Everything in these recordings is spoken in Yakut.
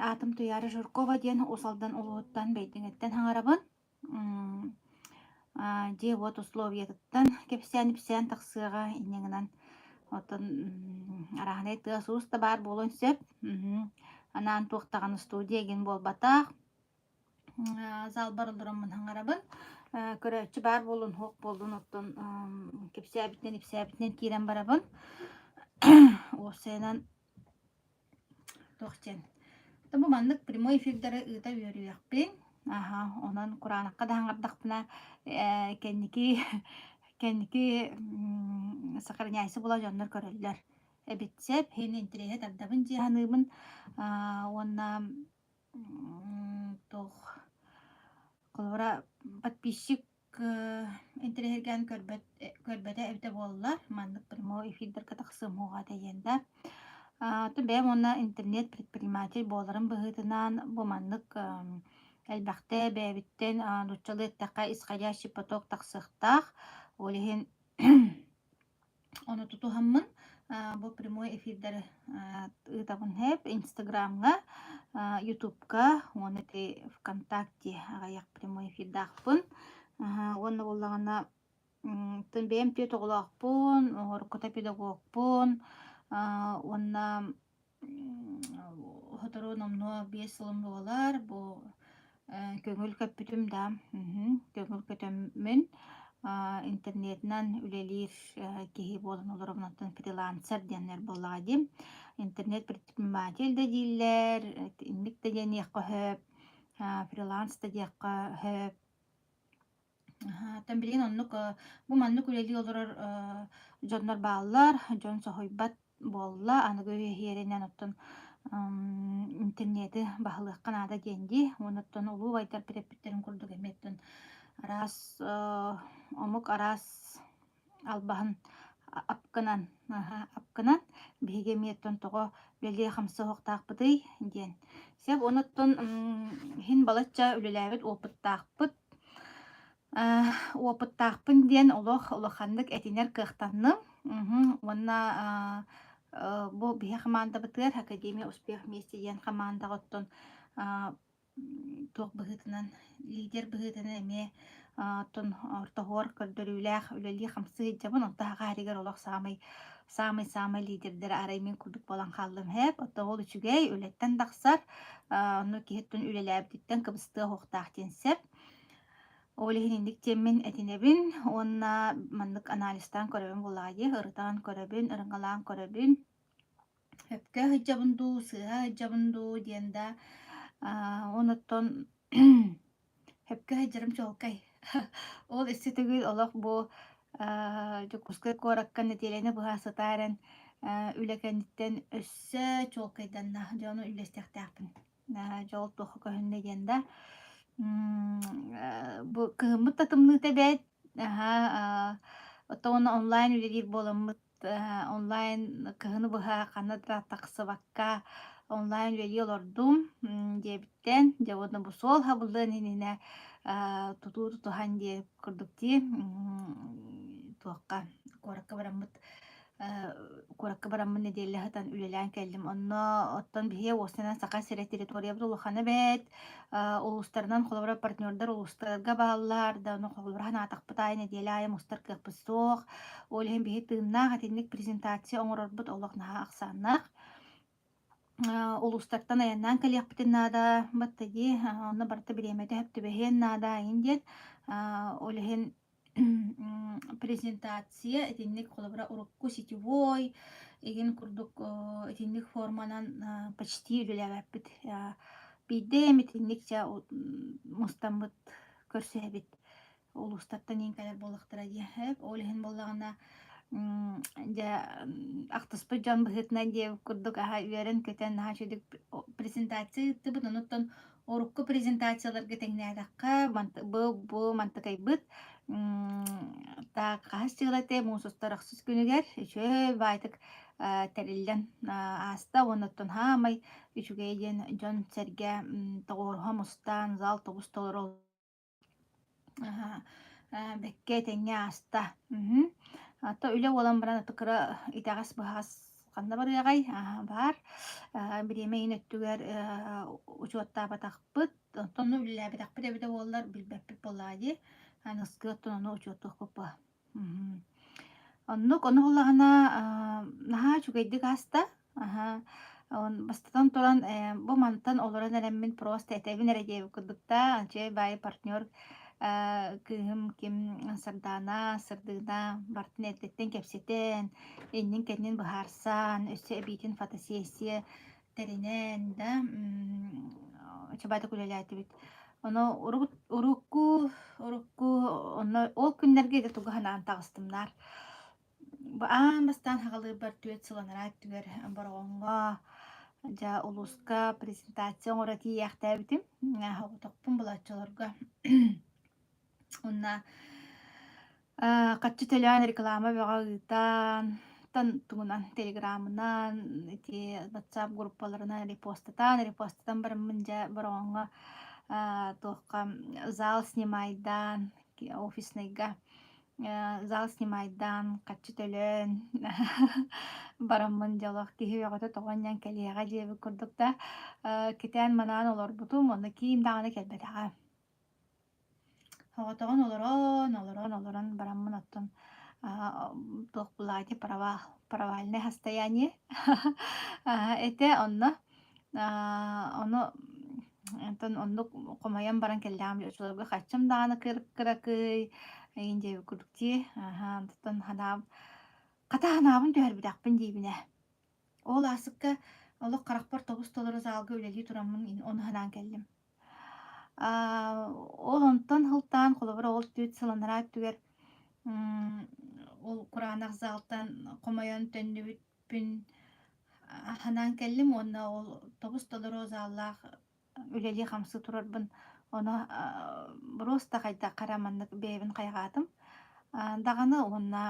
Мин аатым Туйаара Жиркова диэн Уус Алдан улууһуттан Бэйдиҥэттэн саҥарабын. Дьиэ-уот условиятыттан кэпсээн-ипсээн тахсыаҕа инньэ гынан оттон арааһынай тыас-уус да баар буолуон сөп. Анаан туох даҕаны студия игин буолбатах. Залбар олороммун саҥарабын. Көрөөччү баар буоллун, суох буоллун, оттон кэпсээбитинэн-ипсээбитинэн киирэн барабын. Уопсайынан туох диэн бу маннык прямой эфирдары ыыта үөрүйэхпин. Аһа, онон кураанахха да саҥардахпына ээ кэнники кэнники сохраняйся була дьоннор көрөллөр эбит сөп. Иһин интэриэһи тардабын дии саныыбын. Уонна туох холобура подписчик интэриэһиргээн көрбөт көрбөтө эбитэ буоллар, маннык прямой эфирдэргэ тахсыам суоҕа этэ диэн да. Оттон бэйэм уонна интернет-предприниматель буоларым быһыытынан бу маннык элбэхтэ бэйэбиттэн нууччалыы эттэххэ исходящий поток тахсыахтаах. Ол иһин Ону тутуһаммын бу прямой эфирдэри ыытабын һээп Инстаграмҥа, Ютубка уонна ити ВКонтакте аҕыйах прямой эфирдаахпын. Уонна буоллаҕына оттон бэйэм түөрт оҕолоохпун, уруккута педагогпун уонна Сотору номнуо 5 сылым буолар. Бу көҥүл көппүтүм да, көҥүл көтөммүн интернетинэн үлэлиир киһи буолан олоробун. Оттон фрилансер диэннэр буоллаҕа дии. Интернет-предприниматель да дииллэр, инник да диэниэххэ сөп, фриланс да диэххэ сөп. Оттон билигин оннук бу маннык үлэлии олорор дьоннор бааллар, дьон соһуйбат буолла, аныгы үйэ иһиэринэн оттон интернети баһылыахха наада диэн дии. Уонна оттон улуу убайдар эппиттэрин курдук эмиэ оттон араас омук араас албаһын апкынан апкынан биһиги эмиэ оттон тоҕо үлэлиэ-хамсыы оһохтоохпутуй диэн. Сөп, онуттан иһин балачча үлэлээбит опыттаахпыт. Опыттаахпын диэн олох улаханнык этинэр кыахтанным. Уонна бу биһи хамаандабытыгар Академия успех вместе диэн хамаандаҕа оттон туох быһыытынан, лидер быһыытынан эмиэ оттон ортоһуор көрдөрүүлээх үлэлии-хамсыы сылдьабын. Онто саха сиригэр олох саамай саамай-саамай лидердэрэ арай мин курдук буолан хааллым һээп. Оттон ол үчүгэй, үлэттэн тахсар, онно киһиттэн үлэлээбититтэн кыбыстыа суохтаах диэн сөп. Ол иһин инник диэммин этинэбин уонна маннык анализтаан көрөбүн буоллаҕа дии, ырытан көрөбүн, ырыҥалаан көрөбүн. Сөпкө сылдьабын дуу, сыыһа сылдьабын дуу диэн да, онуттан сөпкө сылдьарым чуолкай. Ол өссө төгүл олох бу Дьокуускай куоракка нэдиэлэни быһа сытааран үлэ кэнниттэн өссө чуолкайданна дьону үллэстиэхтээхпин. Дьол туохха көһүннэ диэн да. Бу кыһыммыт да тымныыта эбээт. Аһаа, оттон онлайн үлэлиир буоламмыт онлайн кыһыны быһа ханна да тахсыбакка онлайн үлэлии олордум диэбиттэн дьэ уонна бу суол хабыллыан иннинэ тутуу тутуһан диэ курдук дии туохха куоракка бараммыт куоракка бараммын нэдиэлэ сытан үлэлээн кэллим. Онно оттон биһиги уопсайынан Саха сирэ территориябыт улахана эбээт. Улуустарынан холобура партнердар улуустарга бааллар да, ону холобура санаатахпыт аайы нэдиэлэ аайы мустар кыахпыт суох. Ол иһин биһи тыыннаах итинник презентация оҥорорбут олох наһаа ахсааннаах. Улуустартан айаннаан кэлиэхпитин наада батта дии, онно барыта бириэмэтэ сөп түбэһиэн наада эҥин диэн. Ол иһин презентация итинник холобура урукку сетевой игин курдук итинник форманан почти үлэлээбэппит. Биирдэ эмит итинник чэ мустаммыт көрсүһэбит улуустартан иин кэлэр буоллахтара дии. Ол иһин буоллаҕына дьэ ахтыспыт дьон быһыытынан диэбит курдук аһа үөрэн-көтөн наһаа үчүгэй презентация ыыттыбыт. Онуттан урукку презентацияларга тэҥнээтэххэ бу, бу мантыкайбыт так хаһыс дьыала этэ муус устар ахсыс күнүгэр үчүгэй баайтык тэриллэн ааста уонна оттон хаамай үчүгэй диэн дьон-сэргэ тоҕуоруһа мустан зал тобус толору Бэккэ этэҥҥэ ааста. Мгм. Ата үлэ буолан баран аты кыра итэҕэс-быһаҕас ханна барыаҕай баар. Бириэмэ иһин өттүгэр учуоттаабатахпыт, оттон ону үлэлээбэтэхпит эбитэ буоллар билбэппит буоллаҕа дии. Аныгыскы оттон ону учуоттуохпут буо. Оннук, ону буллаҕына наһаа үчүгэйдик ааста. Аһа, бастатан туран, бу мантан олорон эрэммин просто этэбин эрэ диэбит курдук да, үчүгэй баайы партнер кыыһым ким Сардаана, Сырдыына бартын эрдэттэн кэпсэтэн, иннин-кэннин быһаарсан, өссө эбиитин фотосессия тэринэн да чабаатык үлэлээтибит. Ону урукку урукку онно ол күннэргэ дьэ тугу санаан таҕыстым наар. Бу аан бастаан хаҕалыырбар 4 сыл анараа өттүгэр Бороҕоҥҥо дьэ улууска презентация оҥоро тиийээхтээбитим. Оҕотохпун булааччыларга. Уонна харчы төлөөн реклама бөҕө ыытан, тан тугунан телеграмынан, ити WhatsApp группаларынан репостатаан, репостатан бараммын дьэ Бороҕоҥҥо туохха зал снимайдаан офиснайга зал снимайдаан, харчы төлөөн бараммын дьэ олох киһи бөҕөтө тоҕо анньан кэлиэҕэ диэбит курдук да кэтээн-манаан олорбутум уонна киим даҕаны кэлбэтэҕэ. Соҕотоҕун олорон, олорон, олорон бараммын оттон туох булаати права провальное состояние этэ онно ону онтон оннук хомойон баран кэллэҕим оччолорго хаччым даҕаны кыракый эҥин диэбит курдук дии онтон санаам хата санаабын түһэрбэтэхпин диибин ээ. Ол аасыкка олох харахпар тобус-толору залга үлэлии тураммын ону санаан кэллим. Ол онтон сылтаан, холобура, ол 4 сыл анараа өттүгэр ол кураанах залтан хомойон төннүбүппүн санаан кэллим уонна ол тобус-толору заллаах үлэлии-хамсыы турарбын ону просто хайдах эрэ маннык бэйэбин хайҕаатым даҕаны уонна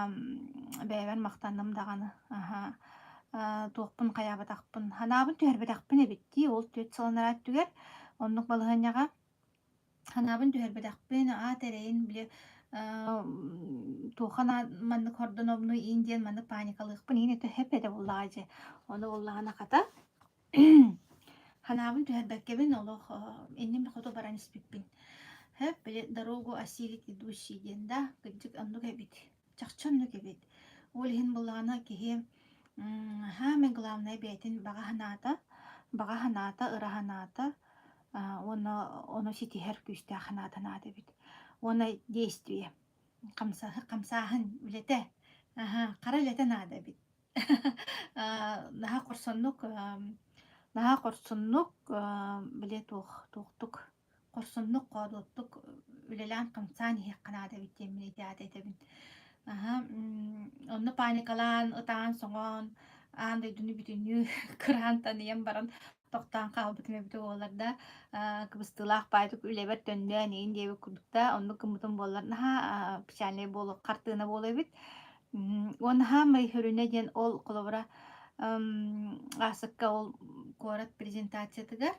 бэйэбэр махтанным даҕаны аһа туохпун хайаабатахпын санаабын түһэрбэтэхпин эбит дии ол 4 сыл анараа өттүгэр оннук балаһыанньаҕа санаабын түһэрбэтэхпин аат эрэйин били туохха маннык хордонобунуй иин диэн маннык паникалыахпын иин этэ хэп этэ буоллаҕа дьэ ону буоллаҕына хата Ханаабын түһэрбэккэбин олох инним хоту баран испиппин. Һэп, били дорогу осилит идущий диэн да, кырдьык оннук эбит. Чахчы оннук эбит. Ол иһин буоллаҕына киһи саамай главное бэйэтин баҕа санаата, баҕа санаата, ыра санаата уонна ону ситиһэр күүстээх санаата наада эбит. Уонна действие, хамсааһын үлэтэ, хара үлэтэ наада эбит. Наһаа хорсуннук, наһаа хорсуннук, били туох туохтук хорсуннук, хоодуоттук үлэлээн-хамсаан иһиэххэ наада эбит диэммин ити аата этэбин. Аһа, онно паникалаан, ытаан-соҥоон, аан дойдуну бүтүннүү кыраан таныйан баран тохтоон хаалбытым эбитэ буоллар да, кыбыстыылаах баайдык үлэбэр төннөөн иин диэбит курдук да, оннук гыммытым буоллар наһаа печальнай буолуох хартыына буолуо эбит. Уонна саамай сүрүнэ диэн ол холобура аасыкка ол куорат презентациятыгар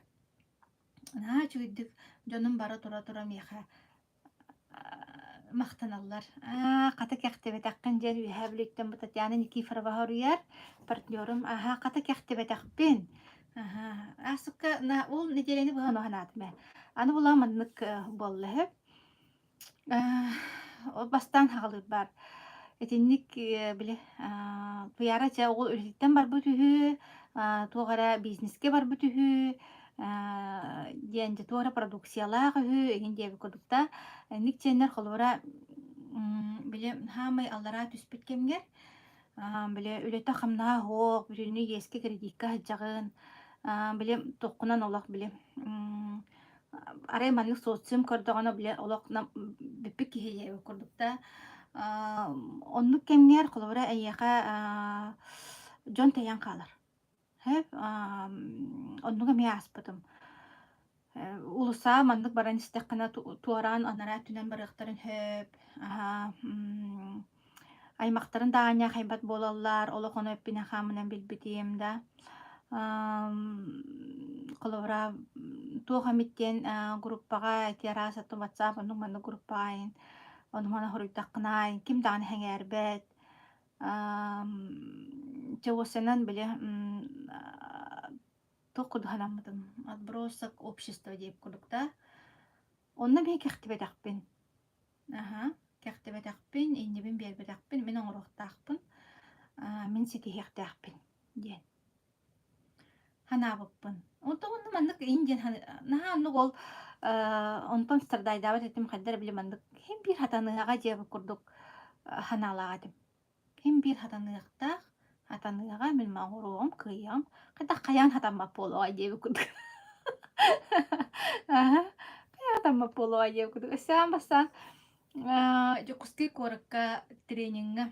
наһаа үчүгэйдик дьонум бара тура-тура миэхэ махтаналлар. Аа, хата кэхтибэтэххин диэн Үөһээ Бүлүүттэн бу Татьяна Никифорова хоруйар, партнерум, аһаа, хата кэхтибэтэхпин. Аһаа, аасыкка на ол нэдиэлэни быһа ону санаатым ээ. Аны була маннык буолла үһү. Ол бастаан хаҕалыырбар итинник били Туйаара чэ ол үлэтиттэн барбыт үһү, туох эрэ бизнескэ барбыт үһү, диэн дьэ туох эрэ продукциялаах үһү игин диэбит курдук да. Инник диэннэр холобура били хаамай аллараа түспүт кэмҥэр били үлэтэ-хамнаһа суох, бүтүннүү иэскэ кредиккэ сылдьаҕын, били туоххунан олох били арай маннык социум көрдөҕүнэ били олох бүппүт киһи диэбит курдук да оннук кэмҥэр холобура эйиэхэ дьон тэйэн хаалар. Һэп оннук эмиэ ааспытым. Уулуссаҕа маннык баран истэххинэ туораан анараа өттүнэн барыахтарын сөп. Аһаа аймахтарын да аанньа хайбат буолаллар, олох ону эппинэн-хааммынан билбитим да. Холобура, туох эмит диэн группаҕа ити араас WhatsApp оннук маннык группаҕа ону-маны хоруйдаххына ким даҕаны сэҥээрбэт. Чэ уопсайынан били туох курдук санаммытым отбросок общества диэбит курдук да онно эмиэ кэхтибэтэхпин. Аһа, кэхтибэтэхпин, иннибин биэрбэтэхпин, мин оҥоруохтаахпын, мин ситиһиэхтээхпин диэн санаабыппын. Онтон онно маннык ин диэн наһаа оннук ол онтон страдайдаабат этим хайдах эрэ били маннык син биир хатаныаҕа диэбит курдук санаалаах этим. Ким биир хатаныахтаах, хатаныаҕа мин оҥоруоҕум, кыайыаҕым, хайдах хайаан хатаммат буолуоҕай диэбит курдук. Аһа, хайаан хатаммат буолуоҕай диэбит курдук. Өссө аан бастаан Дьокуускай куоракка трениҥҥэ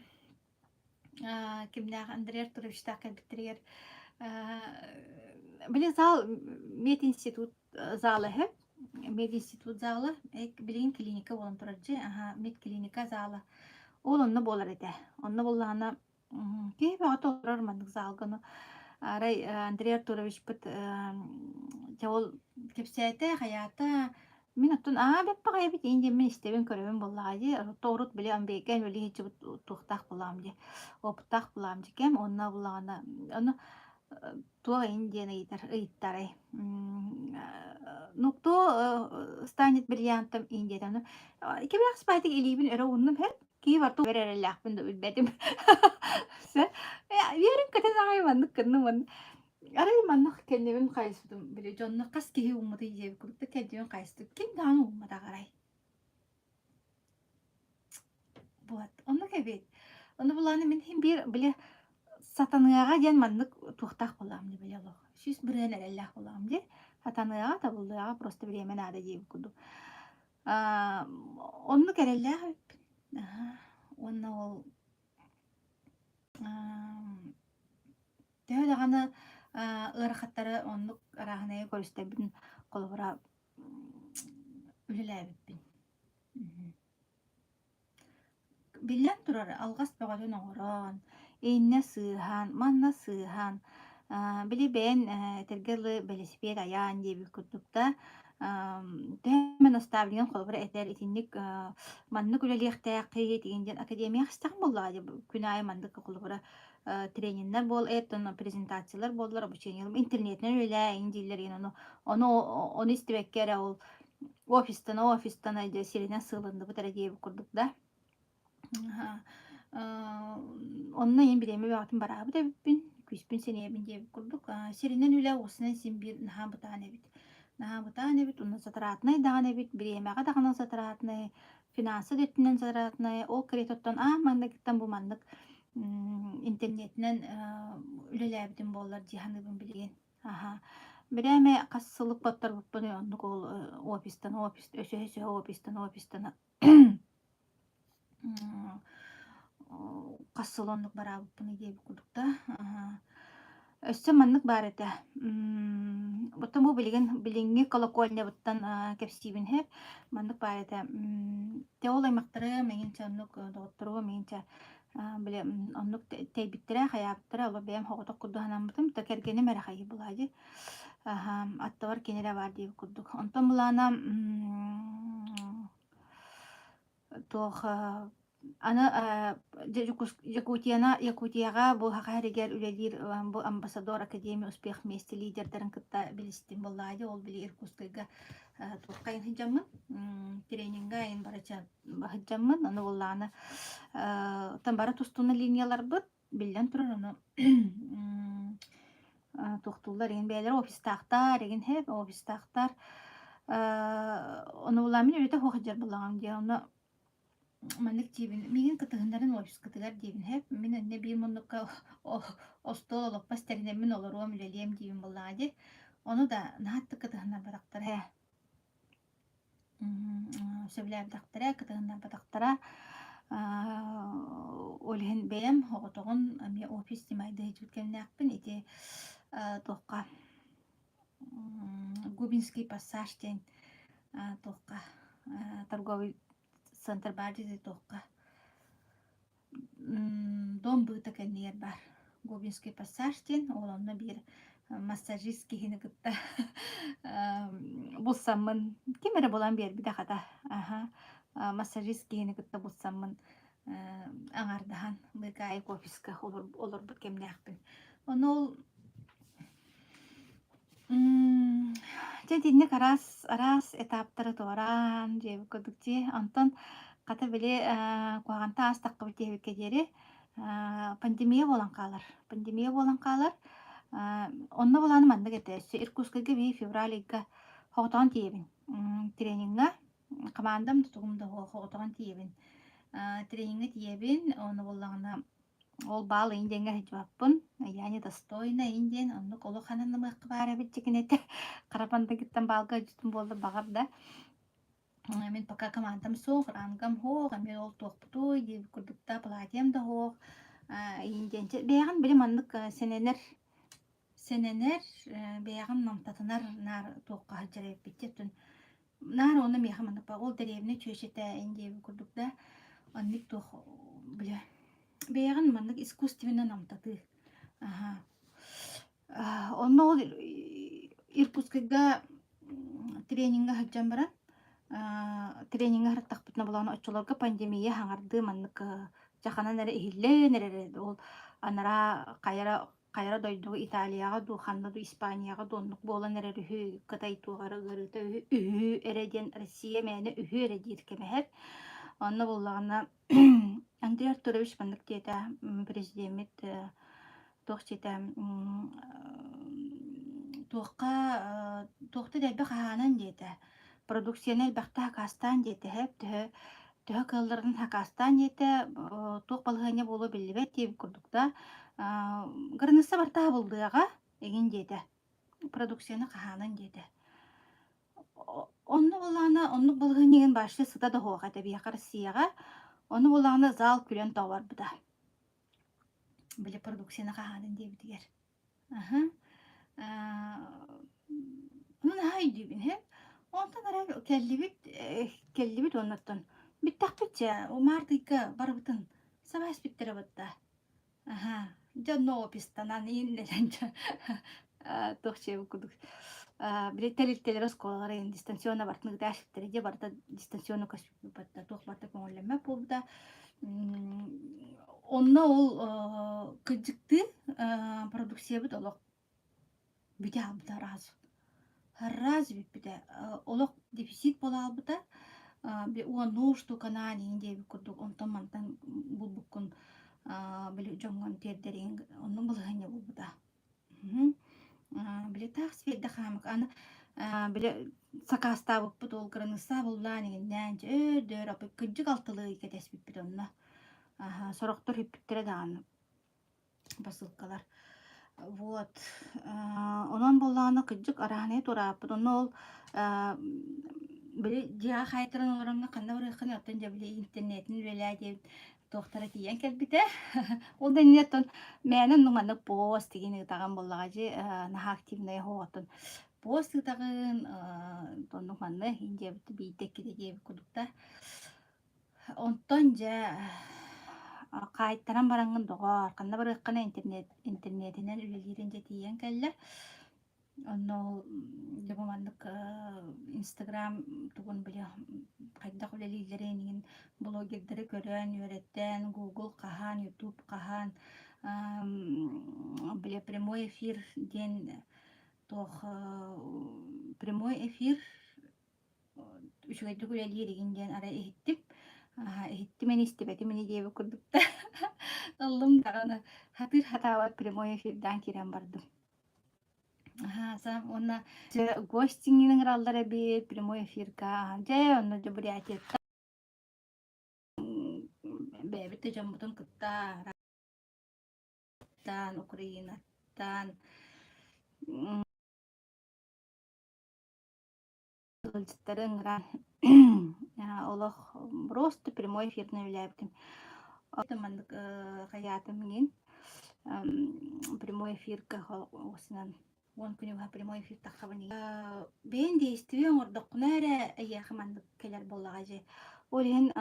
кимнээх Андрей Артуровичтаах кэлбиттэригэр били зал мединститут зала үһү. Мединститут зала, билигин клиника буолан турар дьиэ, аһа, медклиника зала. Ол онно буолар этэ. Онно буоллаҕына киһи бөҕөтө олорор маннык залга ону арай Андрей Артуровичпыт дьэ ол кэпсээтэ, хайаата мин оттон аа бэт баҕайы эбит иин диэммин истэбин көрөбүн буоллаҕа дии. Урут били Амбейкэн үлэлии сылдьыбыт туохтаах буоллаҕым дии, опыттаах буоллаҕым дии кэм. Онно буоллаҕына ону туох иһин диэн ыйытар ыйыттарай ну кто станет бриллиантом Индияда ну кимнээх спайтик илиибин өрө ууннум һэр киһи барту эрэллээхпин да билбэтим үөрүн көтөн аҕай маннык гынным уонна арай маннык кэннибин хайыспытым били дьонно хас киһи ууммутуй диэбит курдук кэннибин хайыстым ким даҕаны уумматах арай Вот, оннук эбит. Ону булааны мин иһин биир били сатаныаҕа диэн маннык туохтаах буоллаҕым дии били олох. 100% эрэллээх буоллаҕым дии. Сатаныаҕа, табыллыаҕа просто бириэмэ наада диэбит курдук. Аа, оннук эрэллээх эбиппин. Аһа, уонна ол аа, төһө даҕаны аа, ыарахаттары оннук арааһынайы көрүстэрбин холобура үлэлээбиппин. Биллэн турар, алҕас бөҕөтүн оҥорон, иннэ сыыһан, манна сыыһан, били бэйэн этэргэ дылы бэлисипиэт айаан диэбит курдук да, төһө эмэ наставнигын холобура этэр итинник маннык үлэлиэхтээххит игин диэн академияҕа истэҕин буоллаҕа дии күн аайы маннык холобура трениннэр буол оттон презентациялар буоллар обучениелар интернетинэн үлэлээ игин дииллэр игин ону ону ону истибэккэ эрэ ол Офистана, офистана дьэ сиринэн сыылынныбыт эрэ диэбит курдук да. Онно ийэм бириэмэ бөҕөтүн бараабыт эбиппин, күүспүн сэниэбин диэбит курдук. Сиринэн үлэ уосунан син биир наһаа бытаан эбит. Наһаа бытаан эбит, уонна затратнай даҕаны эбит, бириэмэҕэ даҕаны затратнай, финансы да өттүнэн затратнай. Ол кэриэтэ оттон аа манныгыттан бу маннык интернетинэн үлэлээбитим буоллар дии саныыбын билигин. Аһа. Бирээмэ хас сылык батарбыппын оннук ол офистан офис өсөһө-өсөһө офистан офистан хас сыл оннук бараабыппын диэбит курдук да. Аһа. Өссө маннык баар этэ. Оттон бу билигин билиҥҥи колокольнябыттан кэпсиибин иһэр. Маннык баар этэ. Те ол аймахтарым эҥин оннук доҕотторум эҥин били оннук тэйбиттэрэ, хайаабыттара, олор бэйэм соҕотох курдук санаммытым. То кэргэним эрэ хайыы булаа дии. Аттыбар кини эрэ баар диэбит курдук. Онтон былаана туох аны Якутияна Якутияҕа бу Саха сиригэр үлэлиир бу амбассадор Академия успех вместе лидердарын кытта билистим буоллаҕа дии. Ол били Иркутскайга туохха сылдьаммын тренингэ айан барача сылдьаммын, ону буоллаҕына оттон бары тустууна линияларбыт биллэн турар ону туохтууллар игин бэйэлэрэ офистаахтар игин хэп офистаахтар ону буоллаҕына мин үлэтэ суох сылдьар буоллаҕым дии ону маннык диибин миигин кытыһыннарын офискытыгар диибин хэп мин иннэ биир муннукка остуол олоппос тэринэммин олоруом үлэлиэм диибин буоллаҕа дии ону да наһаа кытыһыннарбатахтар ээ Сөбүлээбэтэхтэрэ, кытыһыннарбатахтара. Ол иһин бэйэм оҕотоҕун эмиэ офис снимайдыы сылдьыбыт кэмнээхпин. Ити туохха Губинский пассаж диэн туохха торговый центр баар дии туохха Дом быыта кэннигэр баар Губинский пассаж диэн, ол онно биир массажист киһини кытта булсаммын, ким эрэ булан биэрбитэ хата, аһа, массажист киһини кытта булсаммын. Аҥаардаһан быыкаайык офиска олорбут кэмнээхпин. Ону ол дьэ итинник араас араас этаптары туораан дьиэбит курдук дии. Онтон хата били куһаҕантан аастаххыбыт диэбиккэ диэри пандемия буолан хаалар. Пандемия буолан хаалар. Онно былааны маннык этэ. Өссө Иркутскайга биир февраль ыйга соҕотоҕун тиийэбин. Тренингэ Хамаандам тутугум да суох, оҕотоҕун тиийэбин. Тренингэ тиийэбин, ону буоллаҕына ол баал ыйын диэҥҥэ сылдьыбаппын. Я недостойна ыйын диэн оннук олох хананымыахха баар эбит дьикинэтэ. Хара бандагыттан баалга илдьитим буолла баҕар да. Мин пока командам суох, рангам суох, эмиэ ол туохпутуй диэбит курдук да платьем да суох. Ыйын диэн бэйэҕин били маннык сэнэнэр сэнэнэр, бэйэҕин намтатынар наар туохха сылдьар эбиппит дии. Наар онно миэхэ маннык ол дэриэбинэ чүөчэтэ эн диэбит курдук да оннук туох бile бэйэҕин маннык искусственно намтатыы. Аха. Онно ол Иркутскайга тренингэ сылдьан баран тренингэ сырыттахпытына булаан оччолорго пандемия хаҥардыы маннык дьаханан эрэ иһиллэн эрэр ол анараа хайара хайа дойдуга Италияҕа дуу, ханна дуу, Испанияҕа дуу оннук буолан эрэр үһү, Кытай туох эрэ ыарыыта үһү, үһү эрэ диэн Россия мээнэ үһү эрэ диир кэмэһэр. Онно буоллаҕына Андрей Артурович маннык диэтэ, президеммит туох диэтэ туохха туохта да элбэх аһаанан диэтэ, продукцияны элбэхтэ акаастаан диэтэ, төһө Төһө кыалларынан хакаастаан диэтэ, туох балаһыанньа буолуо биллибэт диэбит курдук да, кыраныысса барыта аһабыллыаҕа эҥин диэтэ, продукцияны хаһаанан диэтэ. Онно буоллаҕына оннук балаһыанньа игин вообще сыта да суох этэ биһиэхэ Россияҕа. Ону буоллаҕына зал күлэн тоҕо барбыта. Били продукцияны хаһаанан диэбитигэр. Аһа. Ону наһаа өйдүүбүн иһин. Онтон эрэ кэллибит, кэллибит уоннаттан бүттэхпит чэ, умаар ыйга барыбытын саба испиттэрэ батта. Аһа, дьэ онно опистанан ииннэнэн дьэ туох чиэбит курдук били тэрилтэлэр оскуолалара иһин дистанционно барытын ыытааччыттара дьэ барыта дистанционно көспүппүт батта туох барыта көҥүллэммэт буолбута. Онно ол кырдьыктыы продукциябыт олох бүтэ хаалбыта сразу. Сразу бүппүтэ. Олох дефицит буола хаалбыта. Уоннуу штуканаан иһин диэбит курдук онтон-мантан булбуккун били дьоҥҥун тиэрдэриҥ оннук балаһыанньа буолбута. Били таах сиэрдэ хаамык аны били сакаастаабыппыт ол кыраныысса буллаан иҥиннээн дьэ өөр-дөр кырдьык алтылыы кэтэспиппит онно сорохтор сүппүттэрэ даҕаны посылкалар вот онон буоллаҕына кырдьык арааһынай турааппыт онно ол били дьиэҕэ хаайтаран олороҥҥо ханна барыаххыный оттон дьэ били интернетин үлэлээ диэбит туохтара тиийэн кэлбитэ. Ол да иннинэ оттон мээнэ оннук маннык пост тигин ыытаҕын буоллаҕа дьи наһаа активнай оһоҕоттон пост ыытаҕын оннук манны индиябыт биирдэ иккитэ диэбит курдук да. Онтон дьэ хаайтаран бараҥҥын доҕоор ханна барыаххына интернет интернетинэн үлэлиирин дьэ тиийэн кэллэ. Онно ол дьэ бу маннык Инстаграм тугун били хайдах үлэлииллэрин иһин блогердары көрөн, үөрэтэн, Google хаһаан, YouTube хаһаан били прямой эфир диэн туох прямой эфир үчүгэйдик үлэлиир игин диэн арай иһиттим. Иһиттим ини истибэтим ини диэбит курдук да ыллым даҕаны сатыыр сатаабат прямой эфирдаан киирэн бардым. Уонна гостиҥҥын ыҥыраллар эбит, прямой эфирга. Дьэ, онно дьэ Бурятияттан бэйэбит да дьоммутун кытта Россияттан, Украинаттан ыалдьыттары ыҥыран олох просто прямой эфиринэн үлэлээбитим. Маннык хайаатым иҥин прямой эфирга осынан 10 күнү быһа прямой эфир таххабын бэйэн действие оҥордоххуна эрэ эйиэхэ маннык кэлэр буоллаҕа дьэ. Ол иһин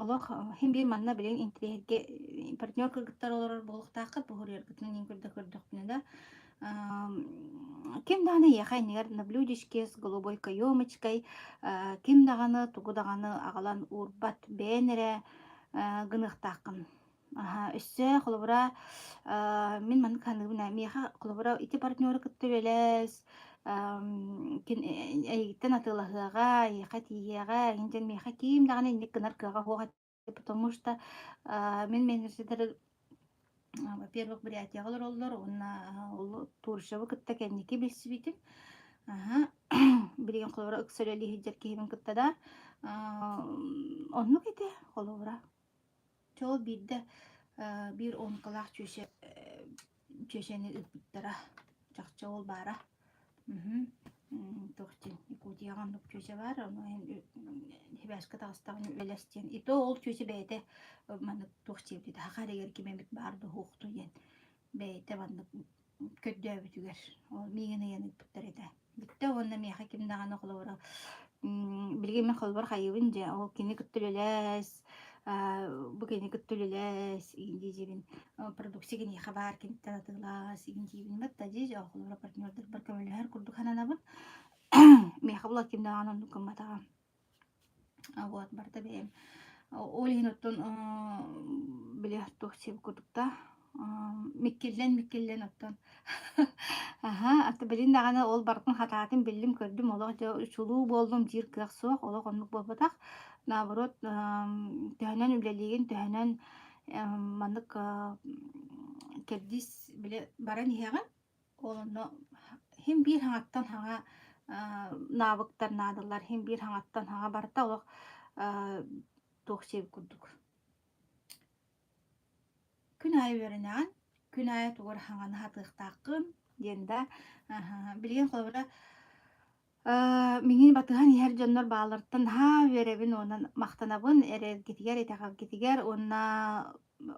Олох син биир манна билигин интэриэһиргэ партнер кыргыттар олорор буолуохтааххыт бу суруйаргытынан иҥ көрдө көрдөхпүнэ да ким даҕаны эйиэхэ иннигэр на блюдечке с голубой каемочкой ким даҕаны тугу даҕаны аҕалан уурбат бэйэн эрэ. гыныахтааххын. Аһа, өссө холобура, мин маннык саныыбын ээ, миэхэ холобура ити партнеру кытта үлэлэс, эйигиттэн атыылаһыаҕа, эйиэхэ тиийиэҕэ, эҥин диэн миэхэ ким даҕаны инник гынар кыаҕа суох этэ, потому что мин менеджердары во-первых, Бурятияҕа олороллор уонна ол Туршевы кытта кэнники билсибитим. Аһа, билигин холобура ыкса үлэлии сылдьар киһибин кытта да оннук этэ холобура. Чэ ол биирдэ биир омукалаах чүөчэ чүөчэни ыыппыттара. Чахчы ол баара. Туох диэн Якутияҕа оннук чүөчэ баар, ону сибээскэ таҕыстаҕына үлэлэс диэн. И то ол чүөчэ бэйэтэ маннык туох диэбит саха эригэр ким эмит баар да суох дуу диэн бэйэтэ маннык көрдөөбүтүгэр ол миигин ыйан ыыппыттар этэ. Бүттэ уонна миэхэ ким даҕаны холобура билигин мин холобур хайыыбын дьэ ол кини кытта үлэлэс бу кини кытта үлэлэс игин диибин продукция киниэхэ баар киниттэн атыылаас игин диибин батта дии холобура партнердарбар көмөлөһөр курдук сананабын миэхэ була ким даҕаны оннук гымматаҕа. Вот, барыта бэйэм. Ол иһин оттон били туох сиэбит курдук да миккиллэн-миккиллэн оттон аһа аты билин даҕаны ол барытын хатаатын биллим көрдүм олох дьэ чулуу буоллум диир кыах суох олох оннук буолбатах наоборот төһөнөн үлэлиигин төһөнөн маннык кэрдиис били баран иһэҕин Ол онно һин биир хаҥаттан хаҥа навыктар наадалар, һин биир хаҥаттан хаҥа барыта олох туох сиэбит курдук. Күн аайы үөрэнэҕин, күн аайы тугу эрэ хаҥаны хатыахтааххын диэн да билигин холобура Миигин батыһан иһэр дьоннор баалларыттан наһаа үөрэбин уонна махтанабын эрэлгитигэр, итэҕэлгитигэр уонна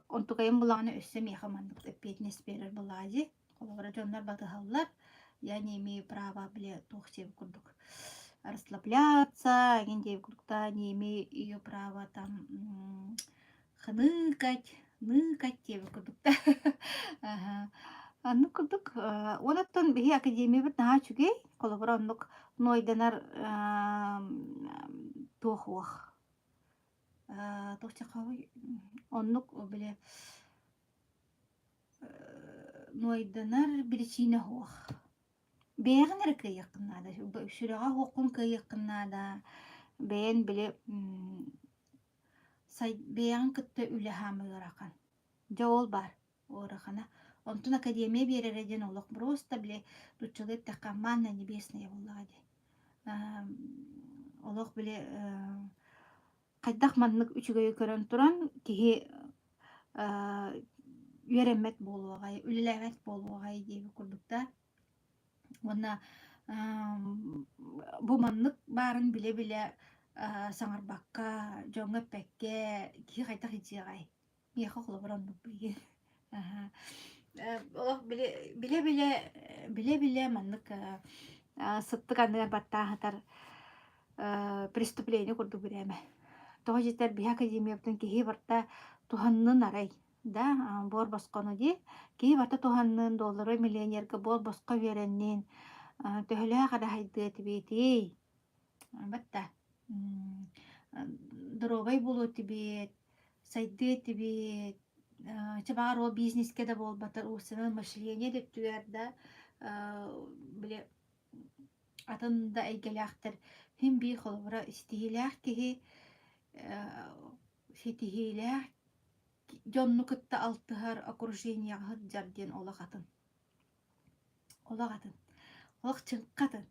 онтукайым булаҕына өссө миэхэ маннык эппиэтинэс биэрэр буоллаҕа дии. Холобура дьоннор батыһаллар, я не имею права бile туох диэбит курдук расслабляться, эҥин диэбит курдук да не имею права там ханыкать, ныкать диэбит курдук да. Аһа. Оннук курдук уонаттан биһи академиябыт наһаа үчүгэй. Холобура оннук нуойданар туох уох. Туох оннук били нуойданар биричиинэ суох. Бэйэҕин эрэ кыайыаххын наада. Сүрэҕэ суоххун кыайыаххын наада. Бэйэн били Бэйэҕин кытта үлэ хаамыы ыарахан. Дьэ ол баар ыарахана. Онтун академия биэрэрэ диэн олох просто били нууччалыы эттэххэ манна небесная буоллаҕа дии. Олох били хайдах маннык үчүгэйи көрөн туран киһи үөрэммэт буолуоҕай, үлэлээбэт буолуоҕай диэбит курдук да. Уонна бу маннык баарын билэ-билэ саҥарбакка, дьоҥҥо эппэккэ киһи хайдах илдьиэҕэй? Миэхэ холобур оннук билигин. Олох билэ-билэ билэ-билэ маннык сыттык анныгар баттаан сытар преступление курдук бирээмэ. Тоҕо дьиэтэр биһи академиябытын киһи барыта туһаннын арай Да, буор босхону дии. Киһи барыта туһанныын, доллары миллионерга буор босхо үөрэнниин, төһөлөөх эрэ хайдыа этибиэтий? Батта доруобай буолуо этибиэт, сайдыа этибиэт, чэ баҕар ол бизнескэ да буолбатар, умственное мышление да өттүгэр да били атын да эйгэлээхтэр син биир холобура ситиһиилээх киһи ситиһиилээх дьонну кытта алтыһар окружениеҕа сылдьар диэн олох атын. Олох атын. Олох чыҥха атын.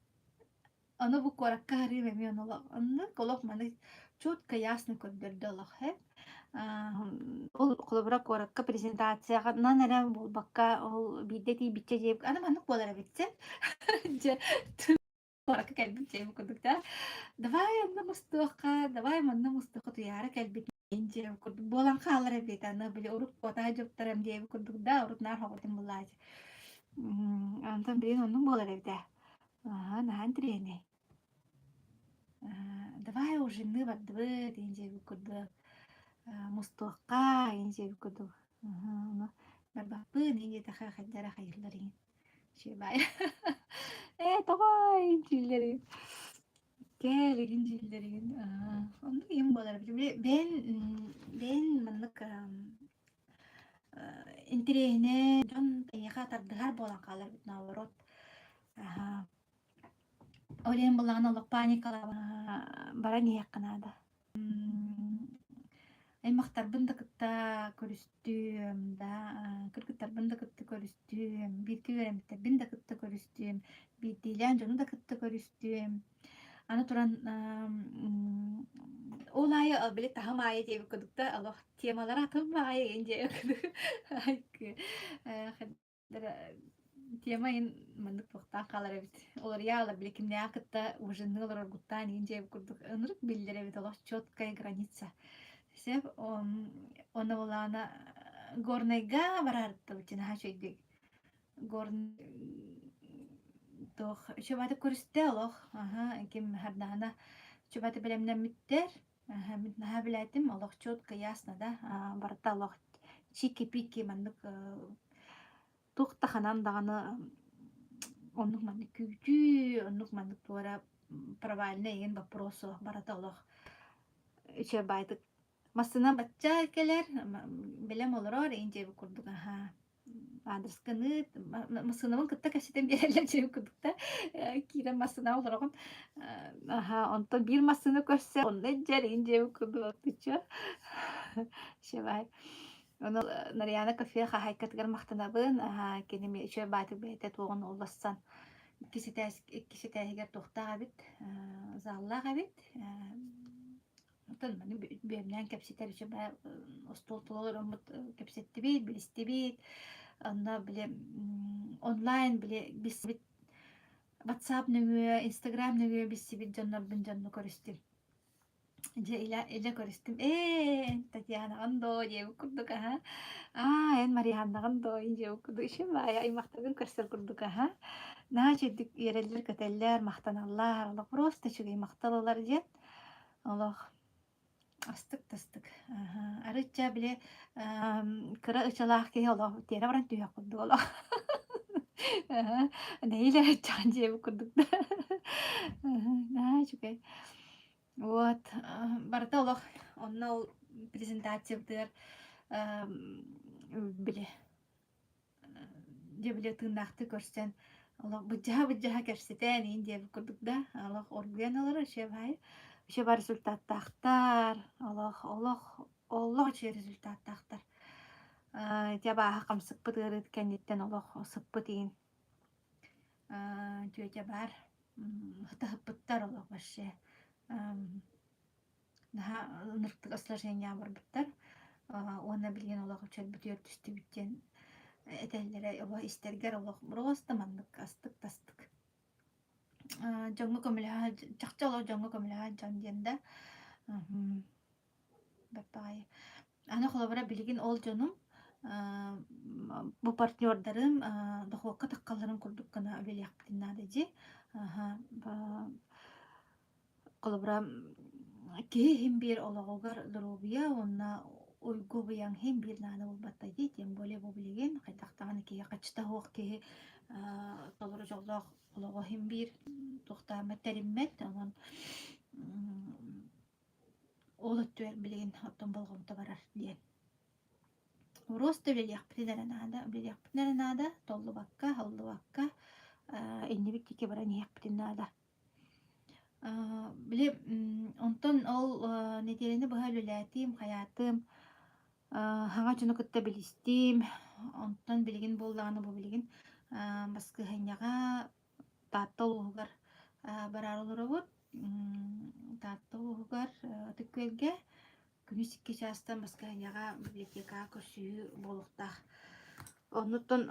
Ону бу куоракка харыым эмиэ олох оннук олох маны четко ясно көрдөрдө олох ээ. Ол холобура куоракка презентацияҕынан эрэ буолбакка ол биирдэ тиийбиччэ диэбит аны маннык буолар эбит син. Дьэ куоракка кэлбит дьиэм курдук да давай онно мустуохха давай манна мустуохха туйаара кэлбит дьиэм курдук буолан хаалар эбит аны били урут куотаа дьоптарым диэбит курдук да урут наар хоҕотун буллаачы онтон билигин оннук буолар эбит ээ аха наһаа интэриэһинэй давай ужинныы бардыбыт диэн дьиэбит курдук мустуохха диэн дьиэбит курдук ону барбаппын диэтэхэ хайдара хайыыллар иһин Үчүгэй. Ээ, тоҕой дииллэрин. Кэл игин дииллэрин. Аа, оннук ийэм буолар. буолар эбит. Бэйэн бэйэн маннык интэриэһинэй дьон эйиэхэ тардыһар буолан хаалар эбит наоборот. Аһаа. Ол иһин былаҕын олох паникалаабат баран иһиэххэ наада. Аймахтарбын да кытта көрүстүм да, кыргыттарбын да кытта көрүстүм, бииргэ үөрэммиттэрбин да кытта көрүстүм, биирдиилээн дьону да кытта көрүстүм. Аны туран ол аайы били таһым аайы диэбит курдук да олох темалара атын баҕайы игин диэбит курдук Тема иһин маннык туохтаах хаалар эбит. Уларыйа били кимнээх кытта ужинныы олороргуттаан иһин дьиэбит курдук ынырык биллэр эбит олох четкая граница. Сөп онно булаана Горнайга бараарыттабыт наһаа үчүгэйдик. Горн туох үчүгэйдик көрүстэ олох аха ким хардаана үчүгэйдик бэлэмнэммиттэр. Аха мин наһаа билээтим олох четко ясно да барыта олох чики-пики маннык туох да ханан даҕаны оннук маннык күүтүү, оннук маннык туора провальнай игин вопрос суох барыта олох үчүгэй баайдык массыына бачча кэлэр бэлэм олорор иин диэбит курдук аһаа Аадырысканы массыынабын кытта кэпсэтэн биэрэллэр дьиэм курдук да киирэн массыынаҕа олороҕун аһаа онтон биир массыына көрсө онно илдьэр иин дьиэм курдук тыча Шебай Ону Нарьяна кафе хаһаайкатыгар махтанабын аһаа кини үчүгэй баатык бэйэтэ туоҕун уллассан иккис этээс иккис этээһигэр туохтаах эбит заллаах эбит Оттон маны бүөмнээн кэпсэтэр үчүгэй остуол тула олороммут кэпсэттибит, билистибит. Онно били онлайн били билсибит WhatsApp нөҥүө, Instagram нөҥүө билсибит дьоннорбун дьонно көрүстүм. Дьэ илэ илэ көрүстүм. Ээ, Татьянаҕын доо диэбит курдук аһа. Аа, эн Марианнаҕын доо диэбит курдук ишим баайа аймахтаргын көрсөр курдук аһа. Наһаа үчүгдүк үөрэллэр-көтөллөр, махтаналлар. Олох просто үчүгэй махтал ылар диэн. Олох астык да астык. Аһа, арыычча били кыра ычалаах киһи олох тиэрэ баран түһүөх курдук олох. Аһа, нэһиилэ ыччаҕын дьиэбит курдук да. Аһа, наһаа үчүгэй. Вот, барыта олох онно ол презентациябытыгар били Дьэ били тыыннаахтыы көрсөн олох быдьаһа-быдьаһа кэпсэтэн иин диэбит курдук да олох оргуйан олорор үчүгэй баҕайы. Үчүгэй баар результаттаахтар олох олох олох үчүгэй результаттаахтар. Аа ити абааһы хамсыкпыт ыарыыт кэнниттэн олох сыппыт иин аа тетя баар ытаһыппыттар олох вообще Наһаа ынырыктык осложнениеҕа барбыттар уонна билигин олох чөлбүтүгэр түстүбүт диэн этэллэрэ олох истэргэр олох просто маннык астык да астык. Дьоҥҥо көмөлөһө чахчы олох дьоҥҥо көмөлөһө дьон диэн да баппаҕайы. Аны холобура билигин ол дьонум бу партнердарым дохуокка таххалларын курдук гына үлэлиэхпитин наада дии. Холобура, киһи иһин биир олоҕугар доруобуйа уонна уйгу быйаҥ иһин биир наада буолбатта дии, тем более бу билигин хайдах даҕаны киһи хаччыта суох киһи толору дьоллоох олоҕу иһин биир туохтаама тэриммэт, онон ол өттүгэр билигин оттон болҕомто барар диэн. Рост үлэлиэхпитин эрэ наада, үлэлиэхпитин эрэ наада, толлубакка, аллыбакка иннибит диэки баран иһиэхпитин наада. Били онтон ол нэдиэлэни быһа үлэлээтим, хайаатым, хаҥа дьону кытта билистим. Онтон билигин буоллаҕына бу билигин баскыһыанньаҕа Таатта улууһугар бараары олоробут. Таатта улууһугар Ытык Күөлгэ Күнүс икки чаастан баскыһыанньаҕа библиотекаҕа көрсүһүү буолуохтаах. Оннуттан